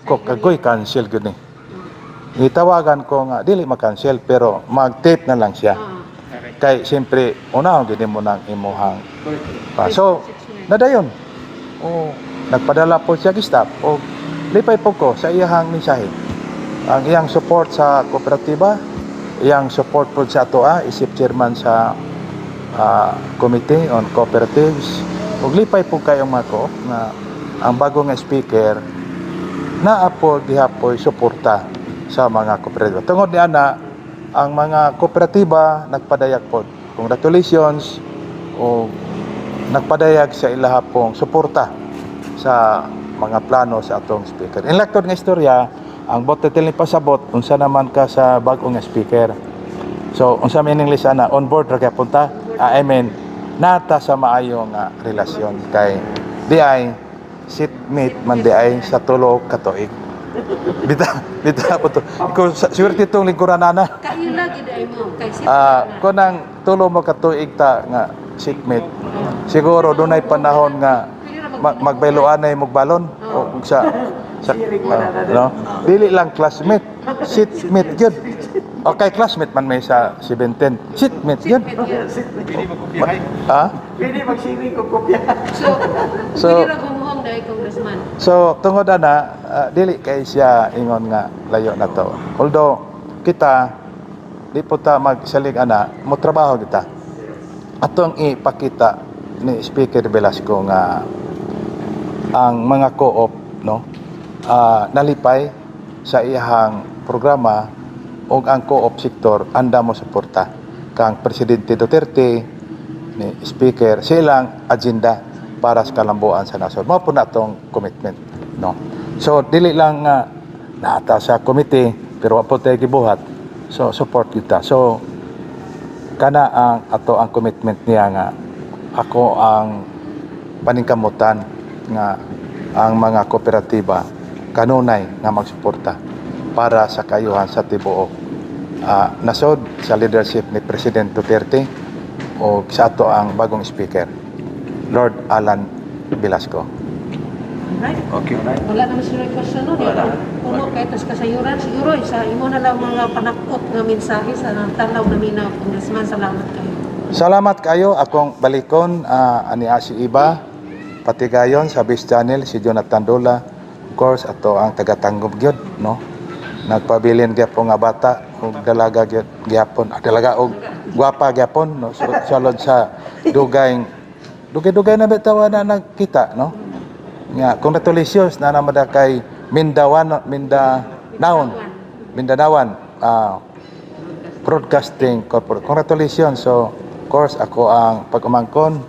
[SPEAKER 2] ko kagoy cancel gud ni. Gitawagan ko nga dili ma-cancel pero mag-tape na lang siya. Kay siyempre unahon gid mo nang imuhang pa. So nadayon. Oh, nagpadala po siya gi staff o lipay po ko sa iyahang mensahe. Ang iyang support sa kooperatiba, iyang support po sa atoa isip chairman sa Committee on Cooperatives. Ug lipay po kayong mga co nga ang bagong speaker naa po gihapoy suporta sa mga kooperatiba. Tungod ni ana, ang mga kooperatiba nagpadayag po congratulations o nagpadayag sa ilaha pong suporta sa mga plano sa atong speaker. In laktod nga istorya, ang bote ni pasabot unsa naman ka sa bag-ong speaker. So unsa man English ana, on board ra kay punta. Ah, I mean, nata sa maayo nga relasyon kay di ay seatmate man di ay sa tulo ka tuig. Bita bita po to. Ko swerte tong lingkuran ana.
[SPEAKER 1] Kaila gid ay mo kay si
[SPEAKER 2] Ah, kunang tulo mo ka tuig ta nga seatmate. Siguro dunay panahon nga magbayloan ay mugbalon o kung sa no? Dili lang classmate, seatmate gyud. Okay, classmate man may sa 17. Seatmate gyud.
[SPEAKER 5] Pwede magkopyahay.
[SPEAKER 2] Ah?
[SPEAKER 8] Pwede mag-sharing og kopya.
[SPEAKER 1] So, pwede ra gumuhong dahil congressman.
[SPEAKER 2] So, tungod ana, dili kay siya ingon nga layo na to. Although kita di po ta magsalig ana, mo trabaho kita. Atong ipakita ni Speaker Velasco nga ang mga co-op, no, nalipay sa iyahang programa ug ang co-op sector anda mo suporta kang Presidente Duterte ni Speaker silang agenda para sa kalambuan sa nasod. Mao po na atong commitment, no. So dili lang nga naata sa committee pero wa po tayo gibuhat. So support kita. So Kana ang ato ang commitment niya nga ako ang paningkamutan nga ang mga kooperatiba kanunay nga magsuporta para sa kayuhan sa tibuok nasod sa leadership ni President Duterte o sa ato ang bagong speaker, Lord Alan Velasco.
[SPEAKER 1] Right?
[SPEAKER 3] Okay.
[SPEAKER 1] Wala naman sila question, no?
[SPEAKER 6] Wala.
[SPEAKER 1] Puno kay tas kasayuran. Siguro, isa imo na lang mga panakot nga mensahe sa tanaw na minaw, Congressman. Salamat kayo.
[SPEAKER 2] Salamat kayo akong balikon ani si Iba patigayon sa Base Channel si Jonathan Dola, of course ato ang taga-Tanggob gyud, no, nagpabilin gyapon nga bata og dalaga gyud gyapon, dalaga og gwapa gyapon, no. So, sulod sa dugay dugay-dugay na bitaw na nagkita, no, nga congratulations na naman kay Mindawan Mindanaon Mindanawan Broadcasting Corporation. Congratulations. So, of course, ako ang pag-umangkon,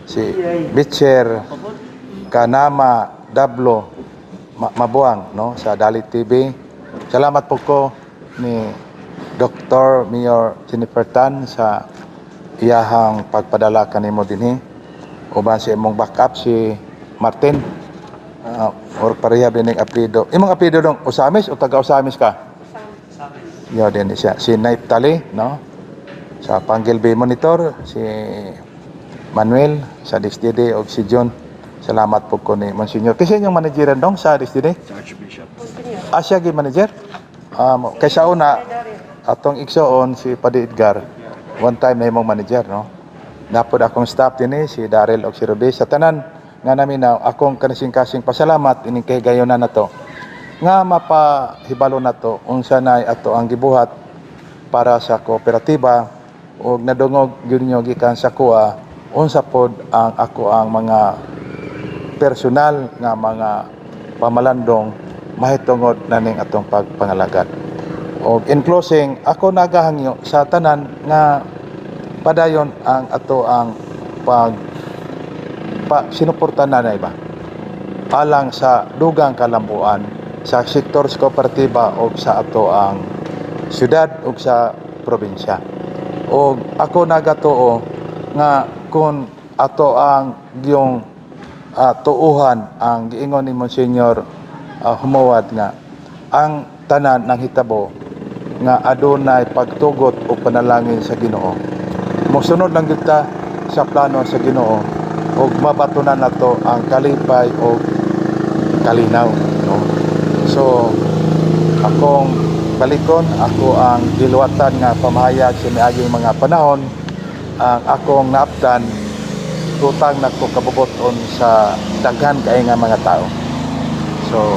[SPEAKER 2] si Bitcher Kanama Dablo Mabuang, no, sa Dali TV. Salamat po ko ni Dr. Mayor Jennifer Tan sa iyahang pagpadala kanimo dinhi uban sa imong backup si Martin, or pareha bining apelyido. Imong apelyido dong Osamis o taga Osamis ka? Yo din siya si Naip Tali, no? Sa Panggil Bay Monitor si Manuel sa DSDD og si John. Salamat po ko ni Monsignor. Kasi inyong manager dong sa DSDD?
[SPEAKER 3] Sa Archbishop.
[SPEAKER 2] Siya gi manager. Kaysa una atong igsoon si Padi Edgar, one time na imong manager, no? Napod akong staff dinhi si Daryl og si Ruby. Sa tanan nga naminaw, akong kanasing-kasing pasalamat ining kahigayonan nato nga mapahibalo nato unsa nay ato ang gibuhat para sa kooperatiba ug nadungog gyud nyo gikan sa kuha unsa pod ang ako ang mga personal nga mga pamalandong mahitungod na ning atong pagpangalagad. Og in closing, ako nagahangyo sa tanan nga padayon ang ato ang pag pa, sinuporta na iba alang sa dugang kalambuan sa sektor sa kooperatiba o sa ato ang syudad o sa probinsya. O ako nagatuo nga kung ato ang giyong tuuhan ang giingon ni Monsignor Humuwad nga ang tanan ng hitabo nga adunay pagtugot o panalangin sa Ginoo. Mosunod lang gyud ta sa plano sa Ginoo ug mabatunan nato ang kalipay o kalinaw, no. So akong balikon ako ang giluwatan nga pamahayag sa miaging mga panahon ang akong naaptan utang nako kabubuton sa daghan kay nga mga tao. So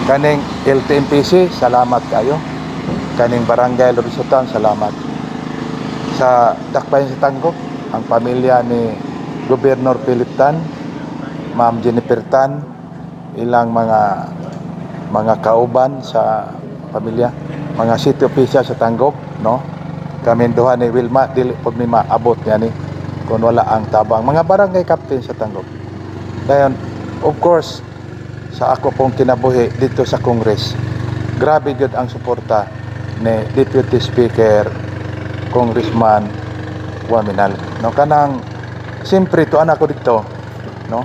[SPEAKER 2] kaning LTMPC, salamat kayo. Kaning Barangay Lobisutan, salamat. Sa Dakbayan sa Tangkop, ang pamilya ni Gobernador Philip Tan, Ma'am Jennifer Tan, ilang mga kauban sa pamilya, mga city official sa Tangkop, no? Kami duha ni Wilma, dili pod mi maabot niya ni kung wala ang tabang mga barangay captain sa Tangkop. Dayon, of course, sa ako pong kinabuhi dito sa Congress, grabe gyud ang suporta ni Deputy Speaker Congressman Oaminal. No, kanang siyempre tuan ako dito, no?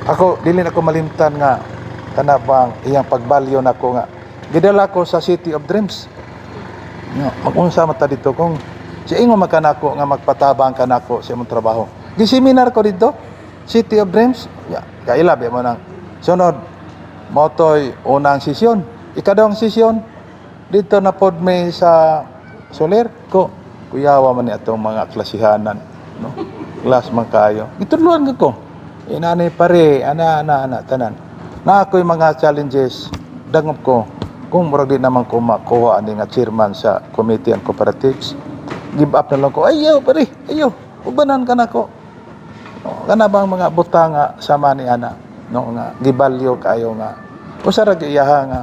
[SPEAKER 2] Ako dili na ko malimtan nga kana bang iyang pagbalyo nako nga gidala ko sa City of Dreams. No, magunsa man ta dito kung si ingo makanako nga magpatabang kanako sa imong trabaho. Giseminar ko dito, City of Dreams. Ya, kaila ba mo nang sunod motoy unang sesyon, ikadawang sesyon dito na pod may sa Soler ko. Kuyawa man ni atong mga klasihanan, no? Class man kayo. Gitudluan ko. Inani pare, ana ana ana tanan. Na ako'y mga challenges dangop ko kung murag di naman ko makuha ani nga chairman sa Committee on Cooperatives. Give up na lang ko. Ayaw pare, ayaw. Ubanan ka nako. No, kana bang mga butang nga sama ni ana, no, nga gibalyo kayo nga usa ra gyud iyaha nga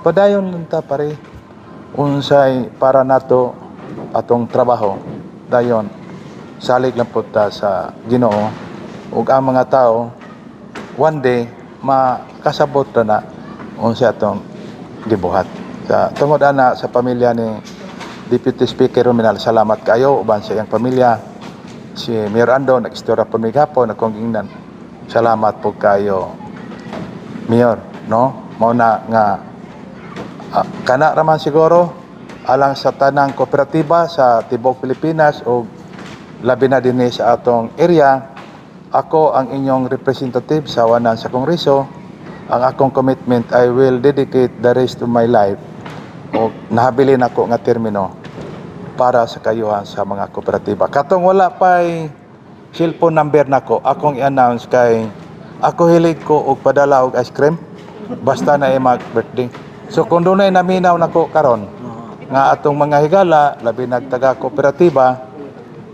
[SPEAKER 2] padayon lang ta pare unsay para nato atong trabaho, dayon salig lang po ta sa Ginoo ug ang mga tao one day makasabot na na unsay atong gibuhat sa tungod ana sa pamilya ni Deputy Speaker Rominal, salamat kayo uban sa iyang pamilya. Si Mayor Ando nag-istorya po mi gahapon akong gingnan. Salamat po kayo, Mayor, no? Mao na nga kana raman siguro alang sa tanang kooperatiba sa tibuok Pilipinas o labi na dinhi sa atong area. Ako ang inyong representative sa wanan sa Kongreso. Ang akong commitment, I will dedicate the rest of my life o nahabilin ako nga termino para sa kayuhan sa mga kooperatiba. Katong wala pa'y cellphone number nako, akong i-announce kay ako hilig ko og padala og ice cream basta na mag birthday. So kung dunay naminaw nako karon nga atong mga higala, labi nagtaga kooperatiba,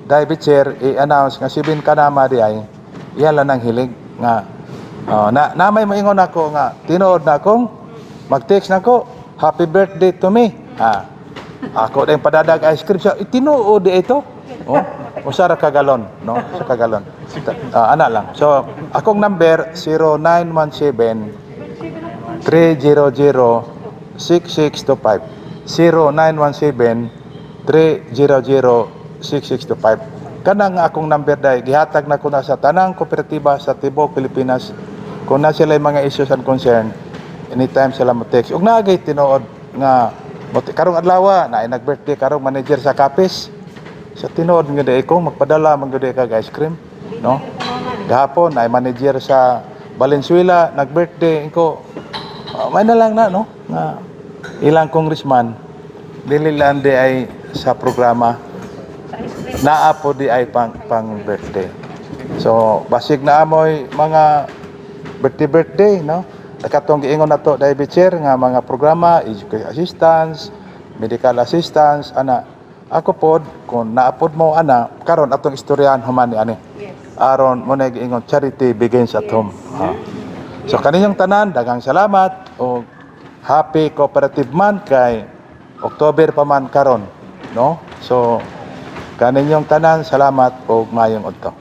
[SPEAKER 2] dahil chair i-announce nga si Bin Kanama di ay iyan lang ang hilig nga na, na may maingon ako nga tinuod na akong mag-text nako, "Happy birthday to me." Ha, ako din padadag ice cream sa tinuod di ito, oh, usa ra ka galon, no, sa ka galon. Ana lang. So akong number, 0917 300 6625, 0917 300 6625. Kanang akong number dai gihatag na ko na sa tanang kooperatiba sa tibuok Pilipinas. Kung na sila mga issues and concern, anytime sila mo text ug naagay tinuod nga karong adlaw na ay nag-birthday karong manager sa Kapis sa tinuod nga di ko magpadala man gyud kag ice cream, no? Gahapon ay manager sa Valenzuela nag-birthday ko. May na lang na, no, nga ilang congressman dili lang di ay sa programa, naa po di ay pang pang birthday. So basig na amoy mga birthday birthday, no? Katong giingon nato dahil, chair, nga mga programa, education assistance, medical assistance, ana. Ako pod kung naapod mo ana karon atong istoryahan human ni ani. Aron mo na giingon, charity begins at home. Ah. So kaninyong tanan, daghang salamat o happy Cooperative Month kay October pa man karon, no? So kaninyong tanan, salamat og maayong udto.